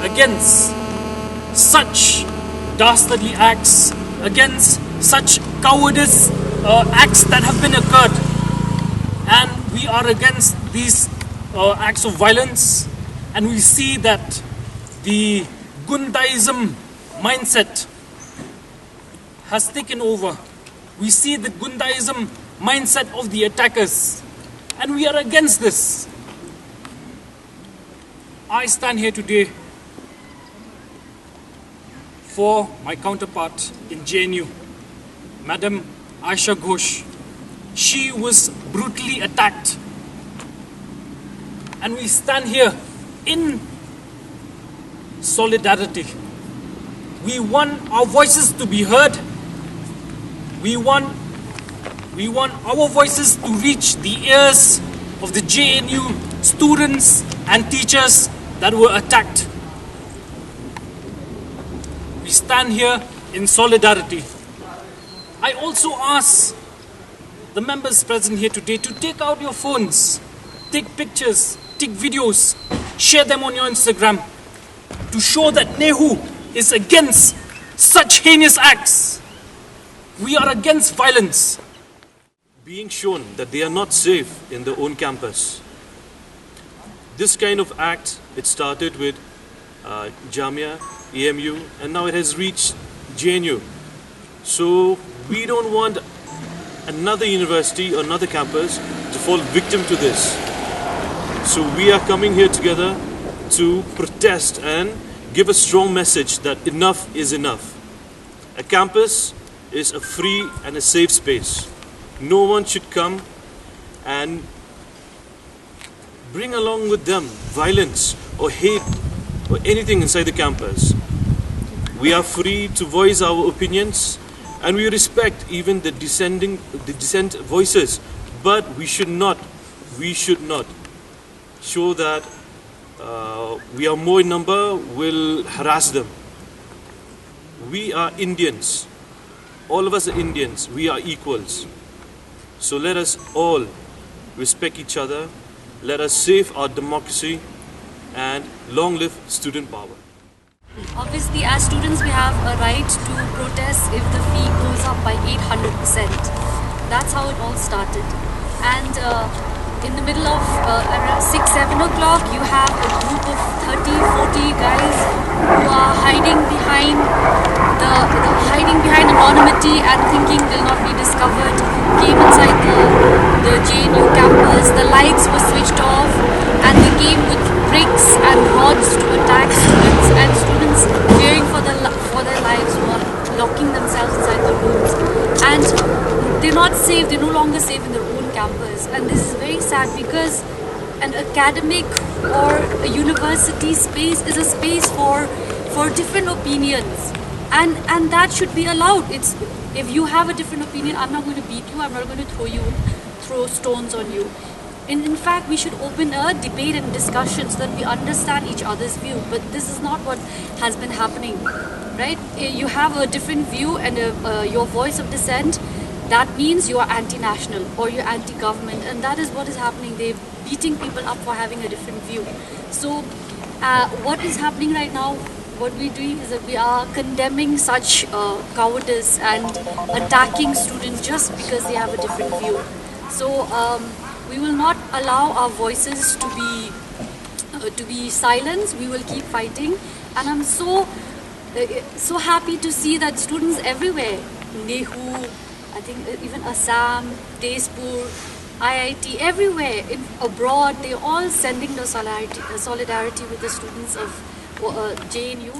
against such dastardly acts, against such cowardice, uh, acts that have been occurred. And we are against these, uh, acts of violence. And we see that the Gundaism mindset has taken over. We see the Gundaism mindset of the attackers. And we are against this. I stand here today for my counterpart in J N U, Madam Ayesha Ghosh. She was brutally attacked. And we stand here in solidarity. We want our voices to be heard. We want, we want our voices to reach the ears of the J N U students and teachers that were attacked. We stand here in solidarity. I also ask the members present here today to take out your phones, take pictures, take videos, share them on your Instagram to show that NEHU is against such heinous acts. We are against violence. Being shown that they are not safe in their own campus. This kind of act, it started with, uh, Jamia, A M U, and now it has reached J N U. So we don't want another university or another campus to fall victim to this. So we are coming here together to protest and give a strong message that enough is enough. A campus is a free and a safe space. No one should come and bring along with them violence or hate or anything inside the campus. We are free to voice our opinions, and we respect even the dissenting, the dissent voices, but we should not, we should not show that, uh, we are more in number, will harass them. We are Indians. All of us are Indians. We are equals. So let us all respect each other. Let us save our democracy, and long live student power. Obviously, as students, we have a right to protest if the fee goes up by eight hundred percent. That's how it all started. And uh, in the middle of uh, around six, seven o'clock, you have a group of thirty, forty guys who are hiding behind the, the hiding behind anonymity and thinking they'll not be discovered, came inside the, the J N U campus. The lights were switched off, and they came with bricks and rods to attack students, and students fearing for their li- for their lives were locking themselves inside the rooms, and they're not safe. They're no longer safe in their own campus, and this is very sad because an academic or a university space is a space for for different opinions, and and that should be allowed. It's, if you have a different opinion, I'm not going to beat you. I'm not going to throw you throw stones on you. And in fact, we should open a debate and discussion so that we understand each other's view. But this is not what has been happening, right? Eh, you have a different view and a, uh, your voice of dissent. That means you are anti-national or you're anti-government, and that is what is happening. They're beating people up for having a different view. So, uh, what is happening right now? What we're doing is that we are condemning such uh, cowardice and attacking students just because they have a different view. So um, we will not allow our voices to be uh, to be silenced. We will keep fighting, and I'm so uh, so happy to see that students everywhere, NEHU, I think uh, even Assam, Tezpur, I I T, everywhere in, abroad, they're all sending the solidarity, uh, solidarity with the students of uh, J N U.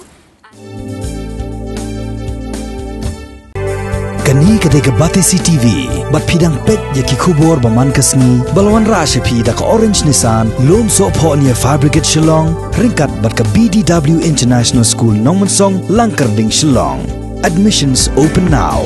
Kane ka dei ka Batesi T V, bad phi dang peit ïa ki khubor ba man ka sngi, ba la wanrah sha phi da ka Orange Nissan, lum sohphoh near Fire Brigade Shillong, ryngkat bad ka B D W International School Nongmensong, Langkyrding Shillong. Admissions open now.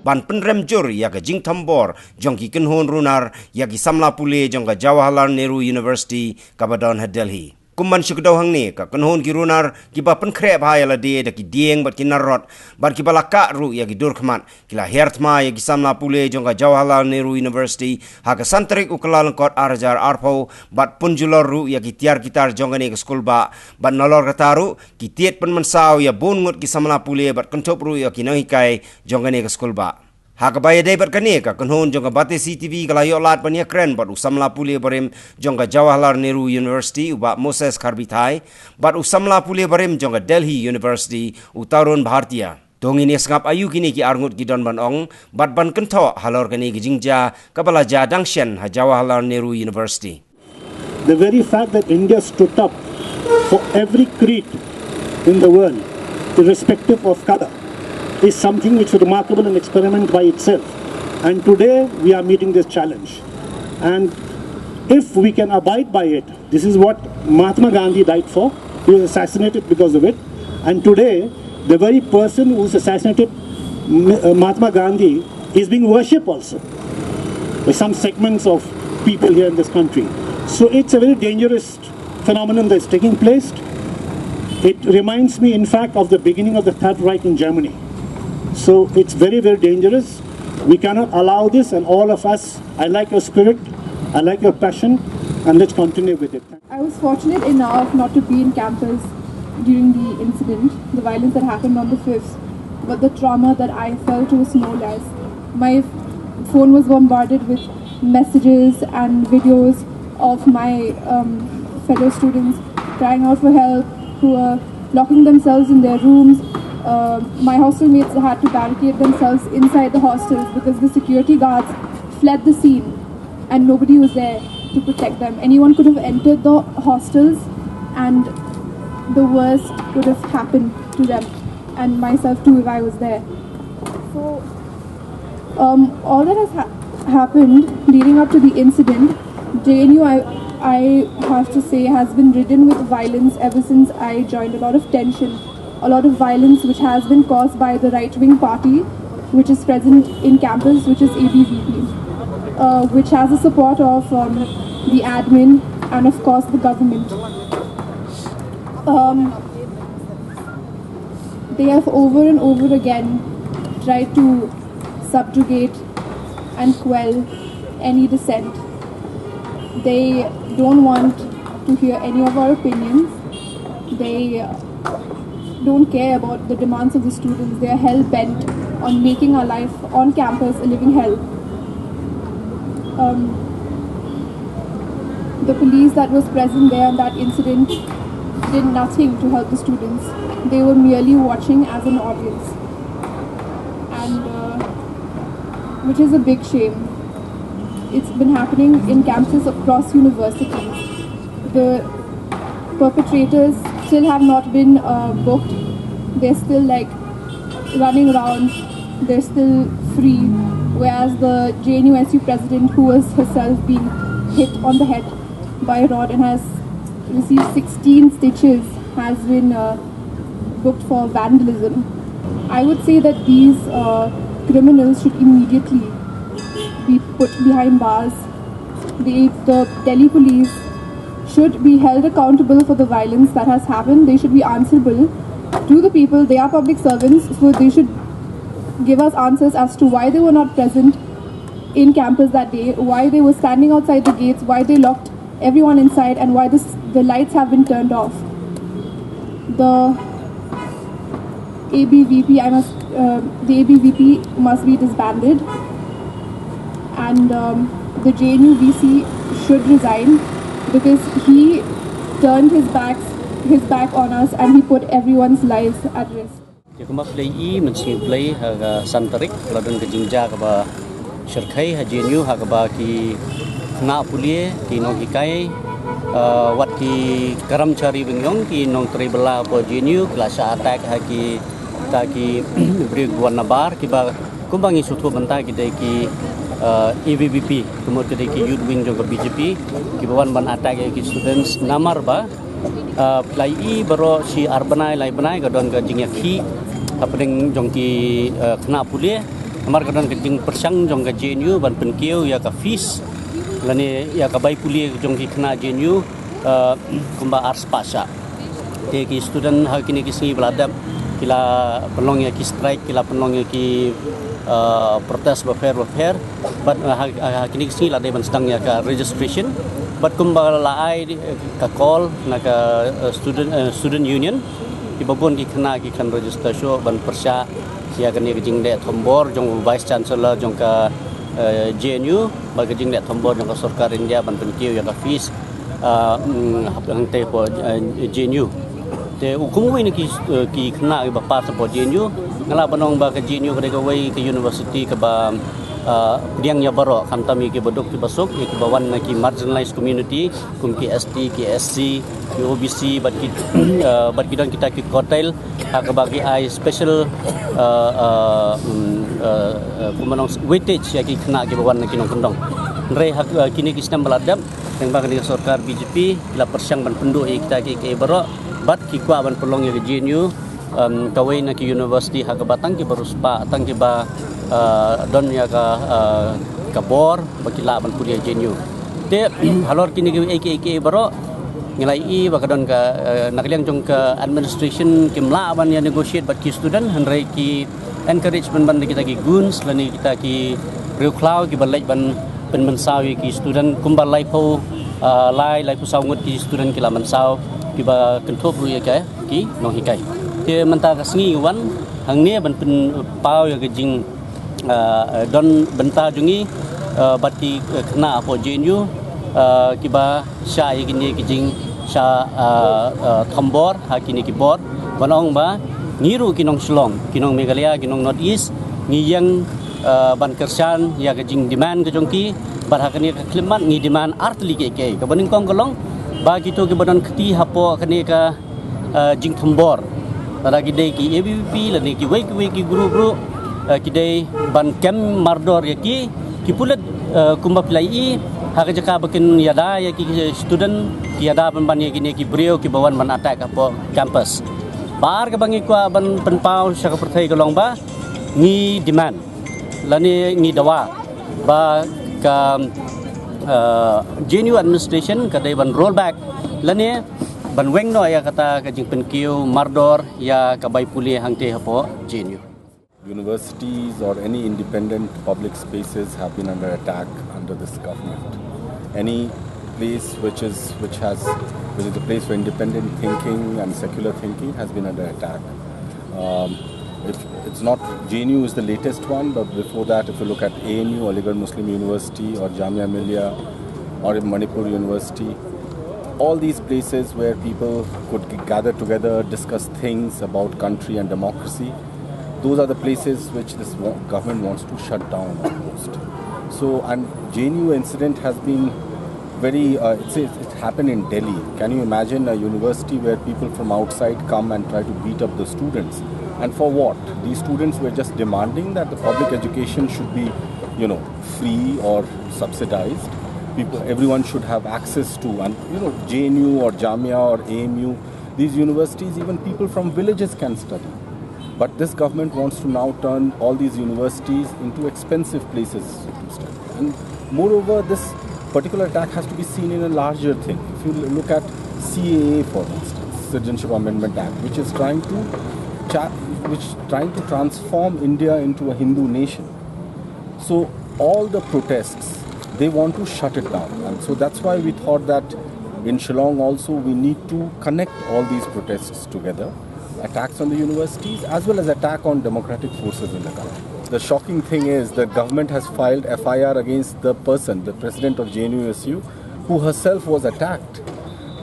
Ban pynrem jur ïa ka jingthombor jong ki kynhun runar ïa ki samla pule jong ka Jawaharlal Nehru University kaba don ha Delhi. Kum ban shu kdew hangne, ka kynhun ki runar kiba pynkhreh bha ïa lade da ki dieng bad ki narrot, bad kiba la kah ruh ïa ki dur khmat, ki la hiar thma ïa ki samla pule jong ka Jawaharlal Nehru University ha ka san tarik u Kyllalyngkot ar hajar arphew, bad pynjulor ruh ïa ki tiar ki tar jong kane ka skulbah, bad nalor kata ruh ki tied pynmynsaw ïa bun ngut ki samla pule bad kynthup ruh ïa ki nonghikai jong kane ka skulbah. Ha kaba ïadei bad kane, ka kynhun jong ka Batesi T V ka la ïoh lad ban ïakren bad u samla pule barim jong ka Jawaharlal Nehru University, u Bah Moses Kharbithai, bad u samla pule barim jong ka Delhi University, u Tarun Bhartia. To ngin ïa sngap aïu kine ki arngut ki don ban ong bad ban kynthoh halor kane ka jingjia kaba la jia dang shen ha Jawaharlal Nehru University. The very fact that India stood up for every creed in the world, irrespective of color, is something which is remarkable and experiment by itself. And today we are meeting this challenge. And if we can abide by it, this is what Mahatma Gandhi died for. He was assassinated because of it. And today, the very person who's assassinated M- uh, Mahatma Gandhi is being worshipped also by some segments of people here in this country. So it's a very dangerous phenomenon that's taking place. It reminds me, in fact, of the beginning of the Third Reich in Germany. So it's very, very dangerous. We cannot allow this, and all of us, I like your spirit, I like your passion, and let's continue with it. I was fortunate enough not to be in campus during the incident, the violence that happened on the fifth, but the trauma that I felt was no less. My f- phone was bombarded with messages and videos of my um, fellow students crying out for help, who were locking themselves in their rooms. Uh, my hostel mates had to barricade themselves inside the hostels because the security guards fled the scene and nobody was there to protect them. Anyone could have entered the hostels and the worst could have happened to them and myself too if I was there. So, um, all that has ha- happened leading up to the incident, J N U, I, I have to say, has been ridden with violence ever since I joined. A lot of tension, a lot of violence, which has been caused by the right wing party, which is present in campus, which is A B V P, uh, which has the support of um, the admin and, of course, the government. Um, They have over and over again tried to subjugate and quell any dissent. They don't want to hear any of our opinions. They don't care about the demands of the students. They are hell bent on making our life on campus a living hell. Um, the police that was present there on that incident did nothing to help the students. They were merely watching as an audience, and uh, which is a big shame. It's been happening in campuses across universities. The perpetrators still have not been uh, booked. They're still, like, running around. They're still free. Whereas the J N U S U president, who was herself being hit on the head by a rod and has received sixteen stitches, has been uh, booked for vandalism. I would say that these uh, criminals should immediately be put behind bars. The, the Delhi police should be held accountable for the violence that has happened. They should be answerable to the people. They are public servants, so they should give us answers as to why they were not present in campus that day, why they were standing outside the gates, why they locked everyone inside, and why this, the lights have been turned off. The A B V P, I must, uh, the A B V P must be disbanded, and um, the J N U V C should resign because he turned his back, his back on us, and he put everyone's lives at risk. Te kumba phi la ïohi, mynsngi Blei, ha ka san tarik la don ka jingjia kaba shyrkhei ha J N U, ha kaba ki khynnah pule, ki nonghikai, uh, wat ki karamchari bynriew, ki nongtrei bylla hapoh J N U ki la shah attack ha kita ki briew kiba wan nabar, kiba kumba ngi sngewthuh mynta ki dei ki, uh, A B V P, ka mut ki dei ki youth wing jong ka B J P, kiba wan ban attack ïa ki students namar ba, uh, phi la ïohi baroh shi ar bnai lai bnai ka don ka jingïakhih hapdeng jong ki, uh, khynnah pule, namar ka don ka jingpyrshang jong ka J N U ban pynkiew ïa ka fees lane ïa ka bai pule jong ki khynnah J N U, uh, kumba ar spah shah. Te ki student ha kine ki sngi ba la dep ki la pynlong ïa ki strike, ki la pynlong ïa ki, uh, protest bapher bapher. Bad, uh, ha, ha kine ki sngi la dei ban sdang ïa ka registration. Bad kumba la ai ka call na ka, uh, student, uh, student union, kiba bun ki khynnah ki khlem register shuh ban pyrshah ïa kane ka jingdeh thombor jong u vice chancellor jong ka, uh, J N U, bad ka jingdeh thombor jong ka sorkar India ban pynkiew ïa ka fees, uh, mm, hap hangtei hapoh, uh, J N U. Te u kum uwei na ki, uh, ki khynnah kiba pass hapoh J N U, nga lah ban ong ba ka J N U ka dei kawei ka university kaba, uh, pdiang ïa baroh, khamtam ïa kiba duk kiba suk, ïa kiba wan na ki marginalized community kum ki S T, ki S C, ki O B C, bad ki, uh, bad ki don kita ki quartile ha kaba ki ai special, uh, uh, mm, uh, uh, kumba nong weightage ïa ki khynnah kiba wan na ki nongkyndong. Hynrei ha, uh, kine ki snem ba la dep, lyngba kane ka sorkar B J P ki la pyrshang ban pynduh ïa kita kiei kiei baroh, bad ki kwah ban pynlong ïa ka J N U, um, kawei na ki university ha kaba tang kiba riewspah, tang kiba, uh, don ïa ka, uh, ka bor ba ki lah ban pule ïa J N U. Te halor kine kiei kiei kiei baroh, ngi la ïohi ba ka don ka, uh, na ka liang jong ka administration kim lah ban ïa negotiate bad ki student, hynrei ki encourage ban ban da kita ki goons lane kita ki briew khlaw kiba leit ban pynmynsaw ïa ki student, kumba laiphew, uh, lai, laiphew saw ngut ki student ki la mynsaw, kiba kynthup ruh ïa ka ki nonghikai. Te mynta ka sngi wan hangne ban pynpaw ïa ka jing, uh, uh, don bynta jong ngi, uh, bad ki, uh, khynnah hapoh J N U, uh, kiba shah ïa kine ki jingshah, uh, uh, thombor ha kine ki bor, ban ong ba ngi ruh ki nong Shillong, ki nong Meghalaya, ki nong North East, ngi ïeng, uh, ban kyrshan ïa ka jingdemand ka jong ki. Bad ha kane ka khyllipmat ngi demand artylli kiei kiei. Kaba nyngkong ka long ba kito kiba don kti hapoh kane ka, uh, jingthombor, lada ki dei ki A B V P lane kiwei kiwei ki group ruh, uh, ki dei ban kem mardor ïa ki, ki pulit, uh, kumba phi la ïohi ha ka jaka ba kin ïada ïa ki student, ki ïada ban ban ïa kine ki briew kiba wan ban attack hapoh campus. Ba ar kaba ngi kwah ban pynpaw sha ka pyrthei ka long ba ngi demand lane ngi dawa ba ka, uh, J N U administration ka dei ban roll back lane Ban weng noh ïa kata ka jingpynkiew mardor ïa ka bai pule hangtei hapoh J N U. Universities or any independent public spaces have been under attack under this government. Any place which is which has which is a place for independent thinking and secular thinking has been under attack. Um, if it's not J N U is the latest one, but before that, if you look at A M U, Aligarh Muslim University, or Jamia Millia, or in Manipur University, all these places where people could g- gather together, discuss things about country and democracy, those are the places which this wa- government wants to shut down almost. So, and J N U incident has been very, uh, it's, it's, it happened in Delhi. Can you imagine a university where people from outside come and try to beat up the students? And for what? These students were just demanding that the public education should be, you know, free or subsidized. People, everyone should have access to, and you know, J N U or Jamia or A M U, these universities, even people from villages can study. But this government wants to now turn all these universities into expensive places to study. And moreover, this particular attack has to be seen in a larger thing. If you look at C A A, for instance, Citizenship Amendment Act, which is trying to cha- which trying to transform India into a Hindu nation. So all the protests, they want to shut it down. And so that's why we thought that in Shillong also we need to connect all these protests together. Attacks on the universities as well as attack on democratic forces in the country. The shocking thing is the government has filed F I R against the person, the president of J N U S U, who herself was attacked.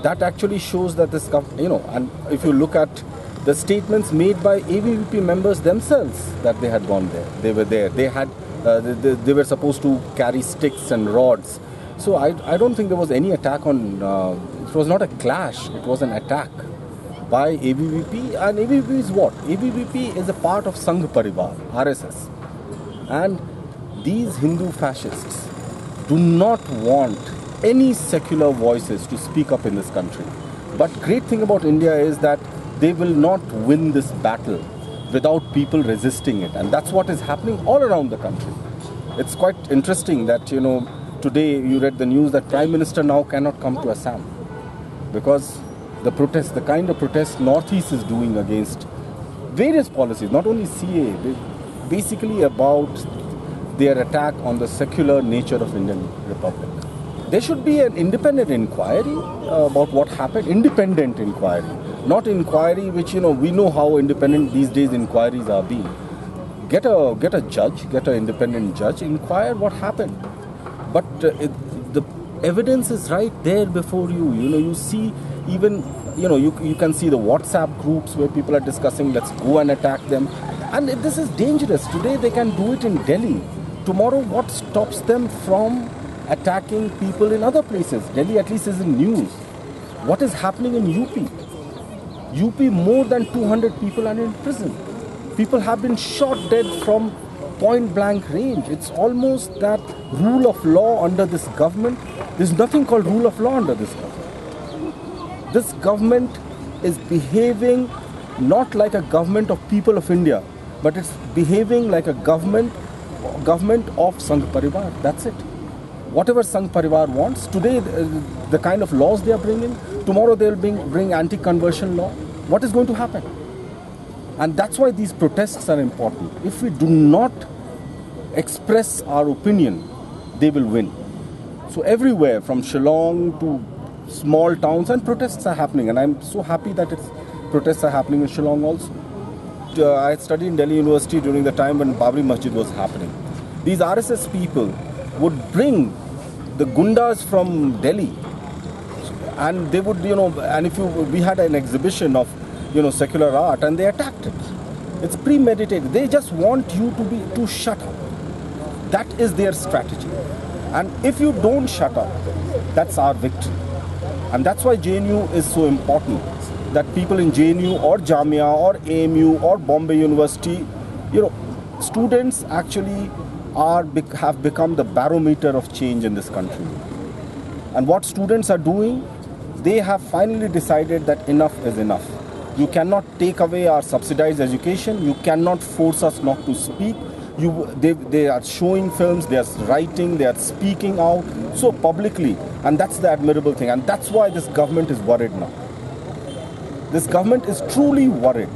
That actually shows that this, gov- you know, and if you look at the statements made by A B V P members themselves that they had gone there, they were there, they had, uh, they, they, they were supposed to carry sticks and rods. So I, I don't think there was any attack on, uh, it was not a clash, it was an attack by A B V P. And A B V P is what? A B V P is a part of Sangh Parivar, R S S. And these Hindu fascists do not want any secular voices to speak up in this country. But great thing about India is that they will not win this battle without people resisting it. And that's what is happening all around the country. It's quite interesting that, you know, today you read the news that Prime Minister now cannot come to Assam because the protest, the kind of protest Northeast is doing against various policies, not only C A A, ba- basically about their attack on the secular nature of Indian Republic. There should be an independent inquiry uh, about what happened, independent inquiry, not inquiry which, you know, we know how independent these days inquiries are being. Get a, get a judge, get an independent judge, inquire what happened. But uh, it, the evidence is right there before you. You know, you see even, you know, you, you can see the WhatsApp groups where people are discussing, let's go and attack them. And it, this is dangerous. Today they can do it in Delhi. Tomorrow, what stops them from attacking people in other places? Delhi at least is in news. What is happening in U P? U P, more than two hundred people are in prison. People have been shot dead from point blank range. It's almost that rule of law under this government. There's nothing called rule of law under this government. This government is behaving not like a government of people of India, but it's behaving like a government government of Sangh Parivar. That's it. Whatever Sangh Parivar wants, today uh, the kind of laws they are bringing, tomorrow they'll bring, bring anti-conversion law. What is going to happen? And that's why these protests are important. If we do not express our opinion, they will win. So everywhere from Shillong to small towns, and protests are happening, and I'm so happy that it's protests are happening in Shillong also. Uh, I studied in Delhi University during the time when Babri Masjid was happening. These R S S people would bring the gundas from Delhi, and they would, you know, and if you, we had an exhibition of, you know, secular art, and they attacked it. It's premeditated. They just want you to be to shut up. That is their strategy. And if you don't shut up, that's our victory. And that's why J N U is so important. That people in J N U or Jamia or A M U or Bombay University, you know, students actually are bec- have become the barometer of change in this country. And what students are doing, they have finally decided that enough is enough. You cannot take away our subsidized education. You cannot force us not to speak. You, they, they are showing films, they are writing, they are speaking out so publicly, and that's the admirable thing, and that's why this government is worried now. This government is truly worried.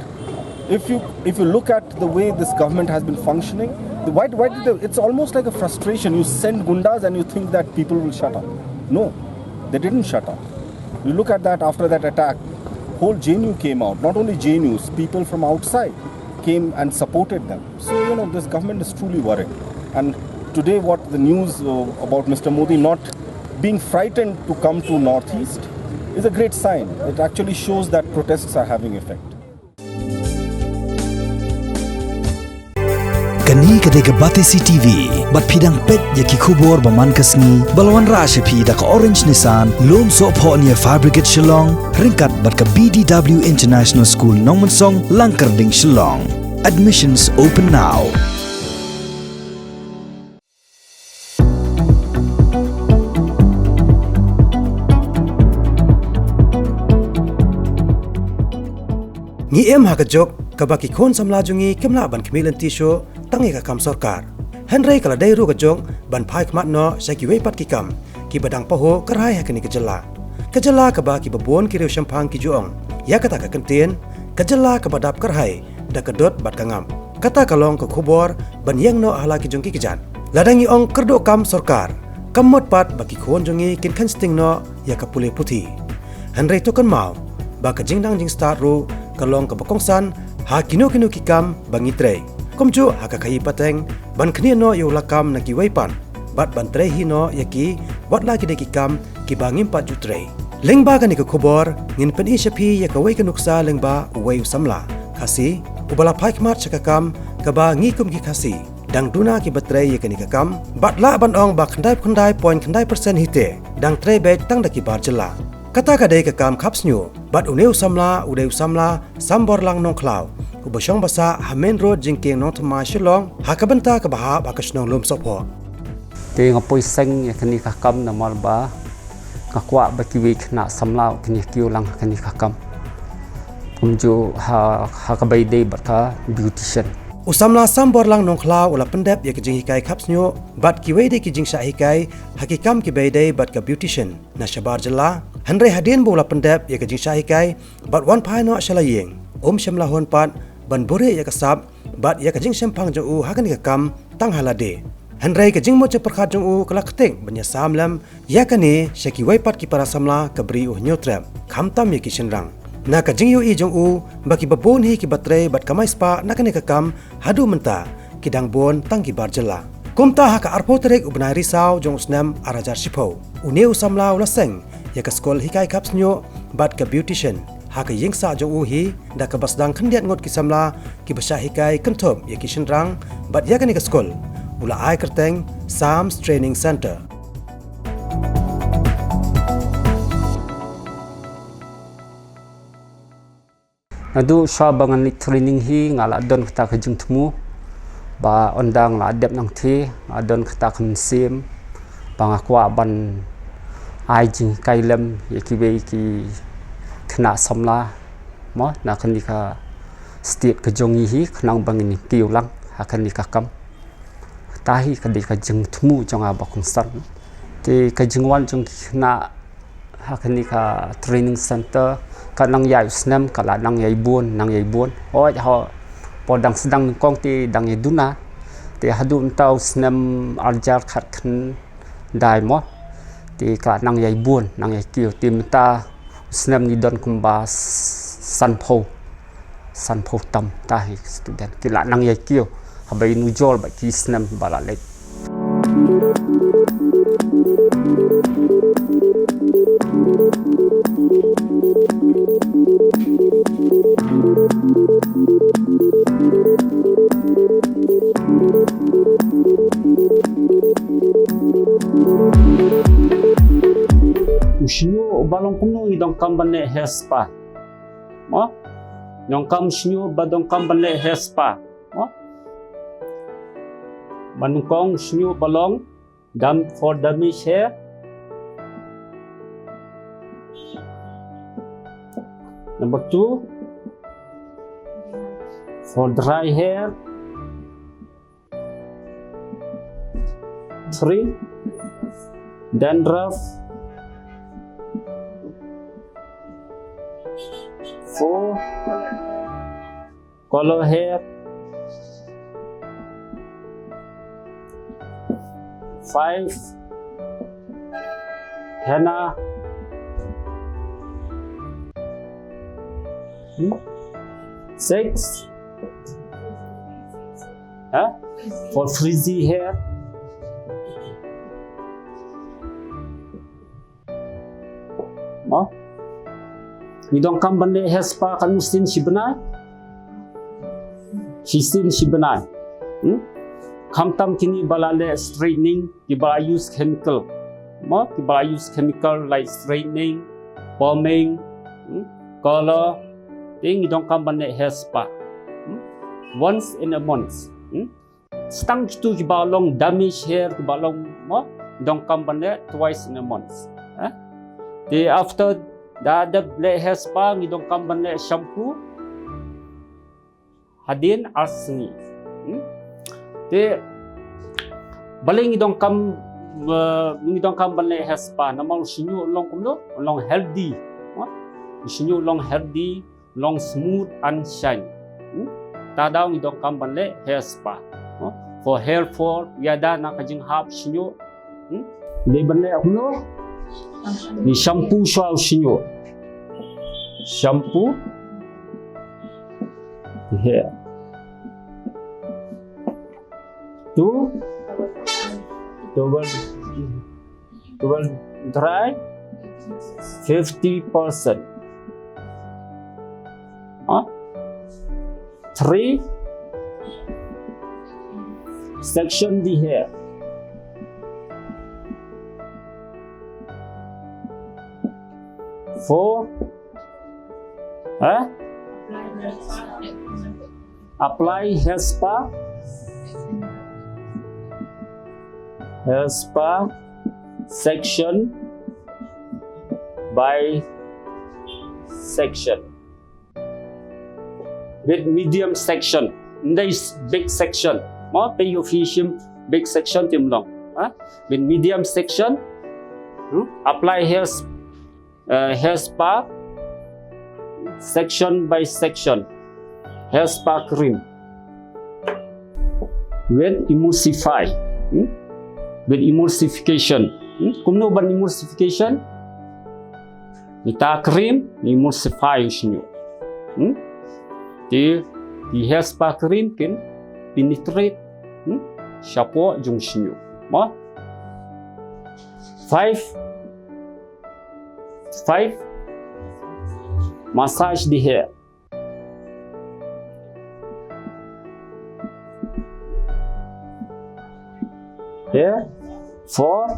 If you if you look at the way this government has been functioning, the, why why did they, it's almost like a frustration. You send gundas and you think that people will shut up. No, they didn't shut up. You look at that after that attack, whole J N U came out. Not only J N Us, people from outside came and supported them. So you know this government is truly worried. And today, what the news uh, about Mister Modi not being frightened to come to Northeast is a great sign. It actually shows that protests are having effect. Kane ka dei ka Batesi T V, bad phi dang peit ïa ki khubor ba man ka sngi, ba la wanrah sha phi da ka Orange Nissan, Lumsohphoh near Fire Brigade Shillong, ryngkat bad ka B D W International School Nongmensong, Langkyrding Shillong. Admissions open now. Ngi im ha ka juk kaba ki khun samla jong ngi kim lah ban khmih lynti shuh tang ïa ka kam sorkar. Hynrei ka la dei ruh ka juk ban phai khmat noh sha kiwei pat ki kam kiba dang pahuh kyrhai ha kane ka jylla. Ka jylla kaba kiba bun ki riew shemphang ki ju ong ïa kata ka kyntien, ka jylla kaba dap kyrhai da ka dud bad ka ngap. Kata ka long ka khubor ban ïeng noh ha la ki jong ki kjat. Lada ngi ong kyrduh kam sorkar, kam mut pat ba ki khun jong ngi kin kheiñ sting noh ïa ka pule puthi. Hynrei to kynmaw ba ka jingdang jingstad ruh ka long kaba kongsan ha kino kino ki kam ba ngi trei. Kumjuh ha ka khaïi pateng ban khnieh noh ïa u lakam na kiwei pat bad ban trei hi noh ïa ki wat la ki dei ki kam kiba ngim pat ju trei. Lyngba kane ka khubor ngin pyni sha phi ïa kawei ka nuksa lyngba uwei u samla Khasi uba la phai khmat sha ka kam kaba ngi kum ki Khasi dang duna kiba trei ïa kane ka kam bad lah ban ong ba khyndai khyndai point khyndai percent hi te dang trei beit tang da ki bar jylla. Kata ka dei ka kam khap shñiuh bad une u samla u dei u samla Samborlang Nongkhlaw uba shong ba sah ha main road jingkieng Nongthymmai Shillong ha ka bynta kaba hap ha ka shnong Lumsohphoh. Te nga poi seng ïa kane ka kam namar ba nga kwah ba kiwei khynnah samla u kin ïa kiew lang ha kane ka kam. Kumjuh ha, ha kaba ïadei bad ka beautician. U samla Samborlang Nongkhlaw u la pyndep ïa ka jinghikai khap shñiuh bad kiwei de ki jingshah hikai ha ki kam kiba ïadei bad ka beautician na shabar jylla. Hynrei hadien ba u la pyndep ïa ka jingshah hikai bad wan phai noh sha la ïing, um shym la hun pat ban buhrieh ïa ka sap bad ïa ka jingshemphang jong u ha kane ka kam tang ha lade. Hynrei ka jingmut jingpyrkhat jong u ka la ktik ban ïasam lem ïa kane sha kiwei pat ki para samla ka bri u Hynñiewtrep, khamtam ïa ki shynrang. Na ka jingïohi jong u ba kiba bun hi kiba trei bad kamai spah na kane ka kam haduh mynta ki dang bun tang ki bar jylla. Kumta ha ka arphew tarik u bnai Risaw jong u snem ar hajar shiphew, une u samla u la seng ïa ka skul hikai khap shñiuh bad ka beautician ha ka ïing sah jong u hi da kaba sdang khyndiat ngut ki samla kiba shah hikai kynthup ïa ki shynrang bad ïa kane ka skul u la ai kyrteng Sam's Training Centre. Naduh shuwa ba ngan leit training hi nga la don kata ka jingthmu ba ynda nga la dep nangtei nga don kata ka mynsiem ba nga kwah ban ai jinghikai lem ïa kiwei ki khynnah samla mo na kane ka state ka jong ngi hi khnang ba ngin ïa kiew lang ha kane ka kam. Kata hi ka dei ka jingthmu jong nga ba kongsan. Te ka jingwan jong ki khynnah ha kane ka training centre ka nang ïai u snem ka la nang ïai bun nang ïai bun. Hooid hooid por dang sdang nyngkong te dang ïai duna. Te haduh mynta u snem ar hajar khatkhyndai mo te ka la nang ïai bun nang ïai kiew te mynta u snem ngi don kumba sanphew. Sanphew tam ta hi student ki la nang ïai kiew haba ïanujor bad ki snem ba la leit. U shñiuh ba long kumno ngi donkam ban leh hair spa. Mo? Nyngkong shñiuh ba donkam ban leh hair spa. Mo? Ba nyngkong shñiuh ba long dam for damage hair. Number two, for dry hair. Three, dandruff. Four, color hair. Five, henna. Hmm? Six, huh? For frizzy hair. Mo? Ngi donkam ban leh hair spa katno sien shi bnai? Shisien shi bnai. Hmm? Khamtam kine ba la leh straightening, kiba use chemical. Mo, kiba use chemical like straightening, perming, hmm? Color. Te ngi donkam ban leh hair spa. Hmm? Once in a month. Hmm? Tang kito kiba long damage hair, kiba long, mo, donkam ban leh twice in a month. Eh? Te after da dep leh hair spa, ngi donkam ban leh shampoo hadien ar sngi. Hmm? Te balei ngi donkam, eh, ngi donkam ban leh hair spa, namar u shñiuh long kumno, long healthy. Mo? U shñiuh long healthy, long smooth and shine. Hmm? Te da ngi donkam ban leh hair spa. Hmm? For hair fall, ïada na ka jinghap shñiuh. Hmm? Dei ban leh kumno? Ngi shampoo shuwa u shñiuh. Shampoo. Hair. Two. Towel. Towel dry fifty percent. Huh? Three section the hair. Four, huh? Apply hair spa. Hair spa section by section. With medium section. Ndai big section. Mo, pei ïoh phi shim big section te ym long. Ha? With medium section. Hmm? Apply hair uh, hair spa section by section. Hair spa cream with emulsify. Hmm? With emulsification. Hmm? Kumno ban emulsification? Ita cream emulsify u shñiuh. Hmm? Te, te hair spa cream kin penetrate, hmm? Shapoh jong shñiuh. Mo? Five. Five. Massage the hair. Hair for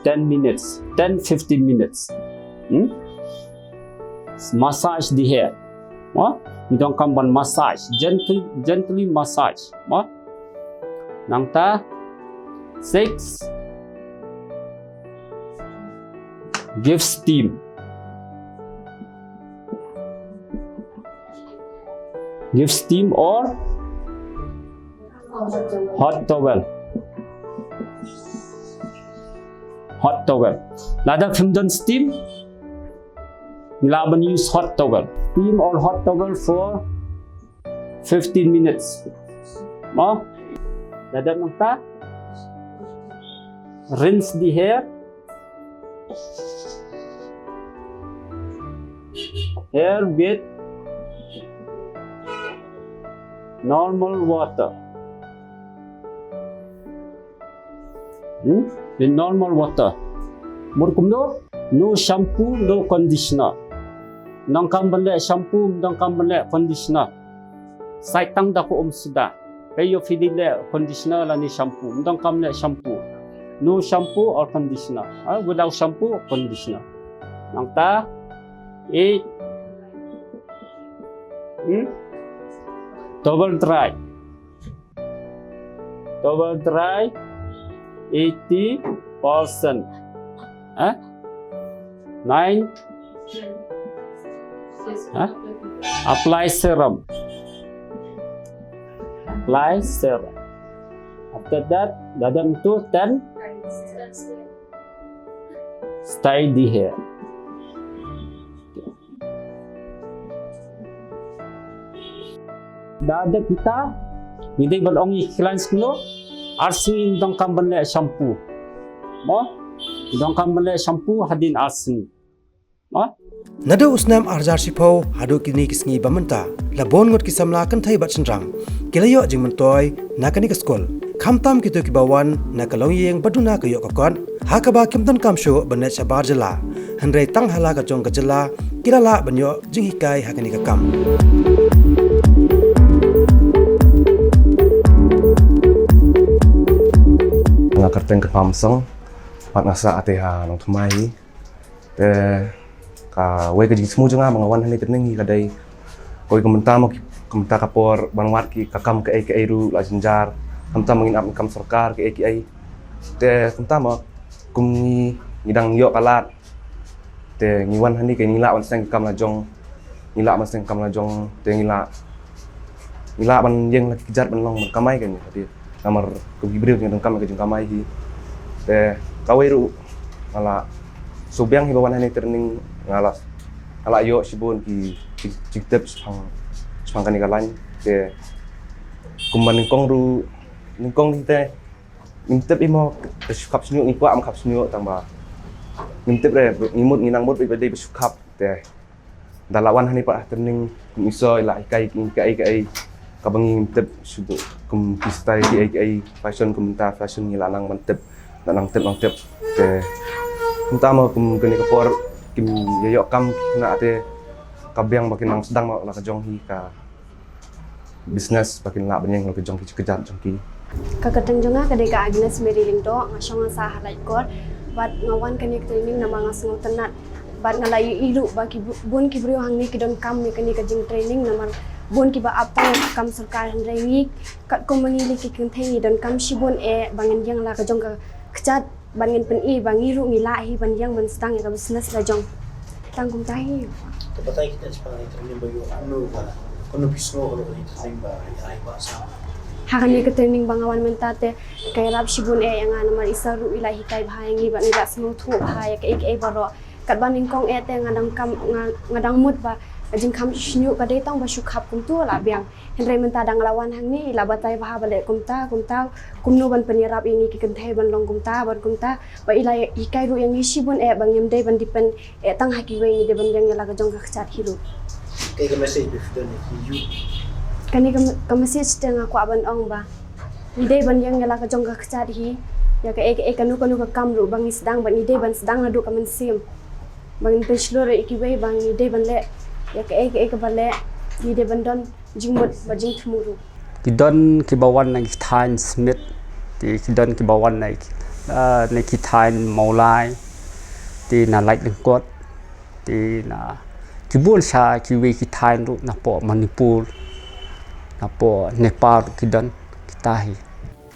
ten minutes, ten fifteen minutes. Hmm? Massage the hair. Mo? Ngi donkam ban massage, gently, gently massage. Mo? Nangta six, give steam. Give steam or hot towel. Hot towel. Lada phim don steam, ngi lah ban use hot towel. Steam or hot towel for fifteen minutes. Mo? Lada nangta, rinse the hair. Hair with normal water. Hmm? With normal water. Mut kumno? No shampoo, no conditioner. Ym donkam ban leh shampoo, ym donkam ban leh conditioner. Sait tang da ka um suda. Phi ïoh phi dei leh conditioner lane shampoo. Ym donkam leh shampoo. No shampoo or conditioner. Ha? Without shampoo or conditioner. Nangta eight. Hmm? Towel dry. Towel dry eighty percent. Ha? Nine. Ha? Apply serum. Apply serum. After that, lada mynta ten. Style the hair. Da dep kita, ngi dei ban ong ïa ki clients kumno, ar sngi donkam ban leh shampoo. Mo? Donkam ban leh shampoo hadien ar sngi. Mo? Naduh u snem ar hajar shiphew haduh kine ki sngi ba mynta, la bun ngut ki samla kynthei bad shynrang ki la ïoh jingmyntoi na kane ka skul. Khamtam kito kiba wan na ka longïing ba duna ka ïoh ka kot, ha kaba kim donkam shuh ban leit shabar jylla, hynrei tang ha la ka jong ka jylla ki la lah ban ïoh jinghikai ha kane ka kam. Nga kyrteng Kyrpang Song, bad nga sah ate ha Nongthymmai hi. Te kawei ka jingsngew jong nga ba nga wan hangne training hi ka dei, kawei ka mynta mo ki, ka mynta ka por ban wad ki ka kam kaei kaei ruh la jynjar. Khamtam ngin ap kam sorkar kaei kaei. Te khamtam mo kum ngi, ngi dang ïoh ka lad. Te ngi wan hangne ka ngi lah ban seng kam la jong. Ngi lah ban seng kam la jong te ngi lah, ngi lah ban ïeng la ki kjat ban long ban kamai ka ngi. Te namar kum ki briew ngi donkam ka jingkamai hi. Te kawei ruh nga la shu biang hi ba wan hangne training nga la, nga la ïoh shibun ki, ki, ki tip shaphang, shaphang kane ka lain. Te kum ban nyngkong ruh, nyngkong hi te ngim tip hi mo, ka shu khap shñiuh ngi kwah ma khap shñiuh tang ba ngim tip re, ngi mut ngi nang mut ba dei ba shu khap. Te da la wan hangne pat ha training kum i soi la hikai ki kaei kaei kaba ngim tip shuh, kum ki style kaei kaei fashion, kum mynta fashion ngi la nang ban tip, la nang tip nang tip. Te mynta mo kum kane ka por kim ïoh kam na te ka biang ba kin nang sdang mo la ka jong hi ka business ba kin lah ban ïeng la ka jong ki jingkjat jong ki. Ka kyrteng jong nga ka dei ka Agnes Mary Lyngdoh, nga shong nga sah ha Laitkot. Bad nga wan kane ka training namar nga sngewtynnat. Bad nga la ïohi ruh ba ki bu-, bun ki briew hangne ki donkam ïa kane ka jingtraining namar bun kiba ap tang ïa ka kam sorkar, hynrei ngi katkum ma ngi lei ki kynthei ngi donkam shibun eh ba ngin ïeng la ka jong ka kjat. Ban ngin pyni ba ngi ruh ngi lah hi ban ïeng ban sdang ïa ka business la jong. Tang kumta hi. Te batai kita shaphang kane ka training ba ïoh kumno ba, kumno phi sngew halor kane ka training ba ïa ai ba sa. Ha kane ka training ba nga wan mynta te ka ïarap shibun eh ïa nga namar i sa ruh i la hikai bha ïa ngi bad ngi la sngewthuh bha ïa kaei kaei baroh. Katba nyngkong eh te nga dang kam, nga, nga dang mut ba ka jingkham shñiuh ka dei tang ba shu khap kumto la biang. Hynrei mynta da nga la wan hangne i la batai bha ba leh kumta kumta, kumno ban pynïarap ïa ngi ki kynthei ban long kumta ban kumta. Ba i la hikai ruh ïa ngi shibun eh ba ngim dei ban depend eh tang ha kiwei, ngi dei ban ïeng ïa la ka jong ka kjat hi ruh. Kaei ka message ba phi don ïa ki youth? Kane ka, ka message te nga kwah ban ong ba ngi dei ban ïeng ïa la ka jong ka kjat hi. Ïa kaei kaei kano kano ka kam ruh ba ngi sdang bad ngi dei ban sdang naduh ka mynsiem. Ba ngin pynshlur ïa kiwei ba ngi dei ban leh ïa kaei kaei kaba leh, ngi dei ban don jingmut bad jingthmu ruh. Ki don kiba wan na ki thaiñ Smit, te ki don kiba wan na ki, ah, na ki thaiñ Mawlai, te na Laitlangkot, te na ki bun sha kiwei ki thaiñ ruh napoh Manipur, napoh Nepal ruh ki don kita hi.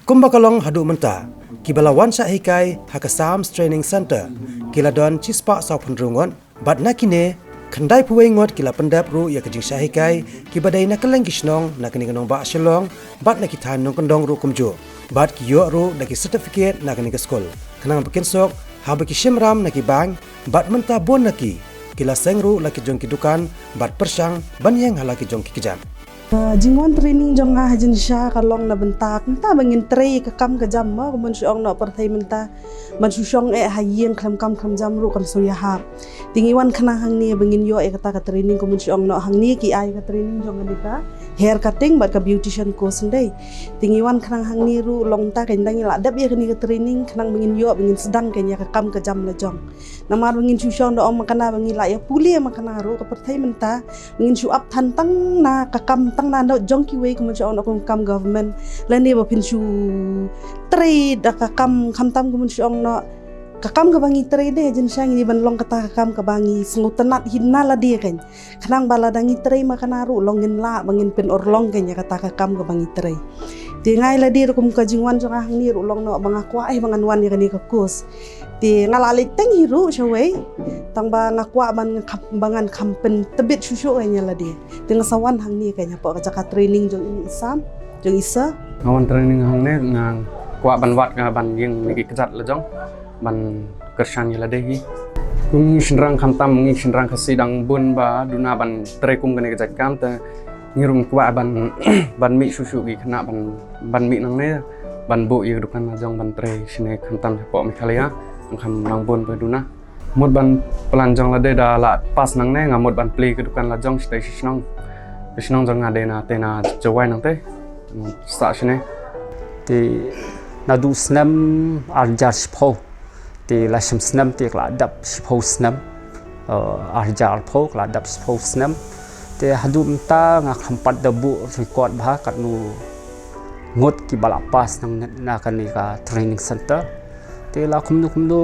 Kumba ka long haduh mynta, kiba la wan shah hikai ha ka Sams Training Centre ki la don shispah sawphew hynriew ngut, bad na kine, khyndaiphew wei ngut ki la pyndep ruh ïa ka jingshah hikai kiba dei na kylleng ki shnong na kane ka nongbah Shillong bad na ki thaiñ nongkyndong ruh kumjuh. Bad ki ïoh ruh da ki certificate na kane ka skul, khnang ba kin suk haba ki shim ram na ki bank. Bad mynta bun na ki ki la seng ruh la ki jong ki dukan bad pyrshang ban ïeng ha la ki jong ki kjat. Ah, jingwan training jong nga ha jingshisha ka long na bynta kumta ba ngin trei ka kam ka jam mo, kumban shu ong noh pyrthei mynta ban shu shong eh ha ïing khlem kam khlem jam ruh kan shu ïahap. Te ngi wan khnang hangne ba ngin ïoh ïa kata ka training, kumban shu ong noh hangne ki ai ka training jong kane ka hair cutting bad ka beautician course ndei. Te ngi wan khnang hangne ruh long ta kein da ngi la dep ïa kane ka training khnang ba ngin ïoh ba ngin sdang kein ïa ka kam ka jam la jong. Namar ba ngin shu shong da ong ma kane ba ngi la ïa pule ma kane ruh ka pyrthei mynta. Ngin shu ap than tang na ka kam tang na jong kiwei kumban shu ong noh kum kam government. Lane ba phin shu trei da ka kam khamtam kumban shu ong noh ka kam kaba ngi trei de jingshisha ngi ban long kata ka kam kaba ngi sngewtynnat hi na lade kein. Khnang ba lada ngi trei ma kane ruh long ngin lah ba ngin pynurlong kein ïa kata ka kam kaba ngi trei. Te nga ïa lade ruh kum ka jingwan jong nga hangne ruh long noh ba nga kwah eh ba ngan wan ïa kane ka course. Te nga la leit teng hi ruh shawei. Tang ba nga kwah ban nga kham, ba ngan kham pyntbit shuh shuh ïa lade. Te nga sa wan hangne kein hapoh ka jaka training jong i Sam, jong i sir. Nga wan training hangne nga kwah ban wad ka ban ïeng na ki kjat la jong ban kyrshan ïa lade hi. Kum ngi shynrang khamtam ngi shynrang Khasi dang bun ba duna ban trei kum kane ka jait kam te Ngi ruh kwah ban, ban mih shuh shuh ki khynnah ban, ban mih nangne, ban buh ïa ka dukan la jong ban trei shane khamtam shapoh Meghalaya, kham nang bun ba duna. Mut ban plan jong lade da la pass nangne, nga mut ban plie ka dukan la jong shatei sha shnong. Ka shnong jong nga dei na te na Jowai nangtei. Sah shane. Te naduh snem arhajar shiphew. Te la shem snem te ka la dap shiphew snem. Eh, arhajar arphew ka la dap shiphew snem. Te haduh mynta nga khlem pat da buh record bha katno ngut kiba la pass nangne na kane ka training center. Te la kumno kumno,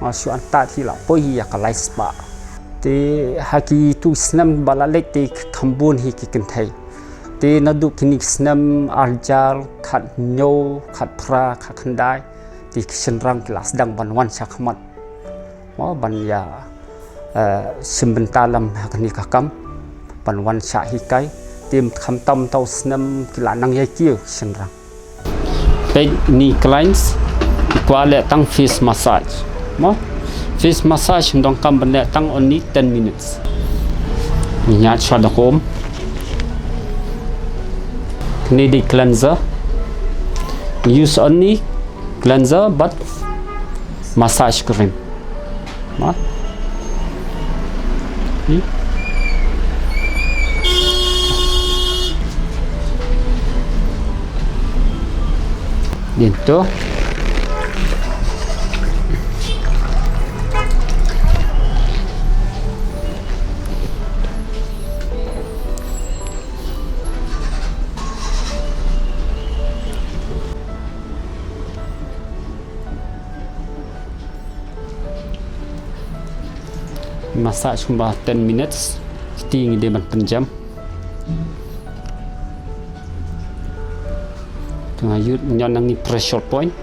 ah, shu antad hi la poi hi ïa ka lai spah. Te ha kitu snem ba la leit te kham bun hi ki kynthei. Te naduh kine ki snem arhajar khathynñiew, khatphra, khatkhyndai. Te ki shynrang ki la sdang ban wan sha khmat. Mo ban ïa, eh, shim bynta lem ha kane ka kam. Ban wan shah hikai. Te khamtam tau snem ki la nang ïai kiew ki shynrang. Peit ni clients, ki kwah leh tang face massage. Mo? Face massage ym donkam ban leh tang only ten minutes. Ngi ñiad shwa da ka um. Kane dei cleanser. Use only cleanser bad massage cream. Mo? Hmm? Dei to. Massage kumba ten minutes. Kti ngi dei ban pynjem. Te nga ïoh ñion nangne pressure point.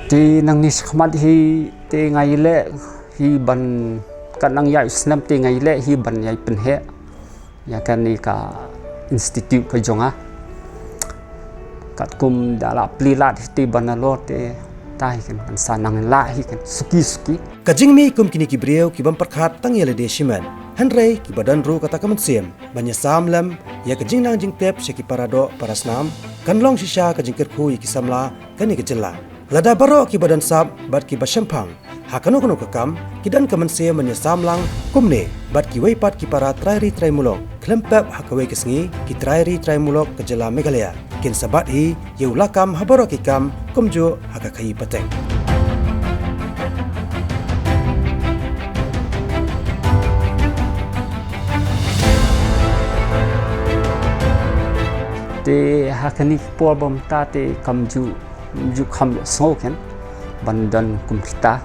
Te nangne shakhmat hi te nga ïaleh hi ban, kat nang ïaid u snem te nga ïaleh hi ban ïai pynheh ïa kane ka institute ka jong nga. Katkum da la plie lad hi te ban nalor te, ta hi kan, kan sa nang lah hi kan suki suki. Ka jingmih kum kine ki briew ki bym pyrkhat tang ïa lade shimet, hynrei kiba don ruh kata ka mynsiem ban ïasam lem ïa ka jingnang jingtep sha ki para doh para snam, kan long shisha ka jingkyrkhu ïa ki samla kane ka jylla. Lada baroh kiba don sap bad kiba shemphang ha kano kano ka kam ki don ka mynsiem ban ïasam lang kumne bad kiwei pat ki para trai ri trai muluk khlem pep ha kawei ka sngi, ki trai ri trai muluk ka jylla Meghalaya kin sa bat hi ïa u lakam ha baroh ki kam, kumjuh ha ka khaïi pateng. Te ha kane ka por ba mynta te kam ju, ju kham ïohsngew ken ban don kum kita.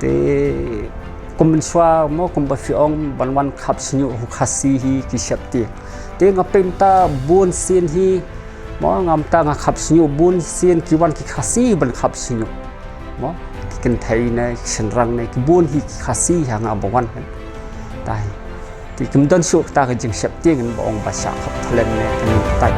Te kum mynshuwa mo, kumba phi ong, ban wan khap shñiuh ha u Khasi hi ki sheptieng. Te nga peit mynta bun sien hi mo, nga mynta nga khap shñiuh bun sien ki wan ki Khasi ban khap shñiuh. Mo, ki kynthei ne ki shynrang ne ki bun hi ki Khasi ha nga ba wan kan. Te hi. Te kim don shuh kata ka jingsheptieng ba ong ba shah khap thlen ne kane katai.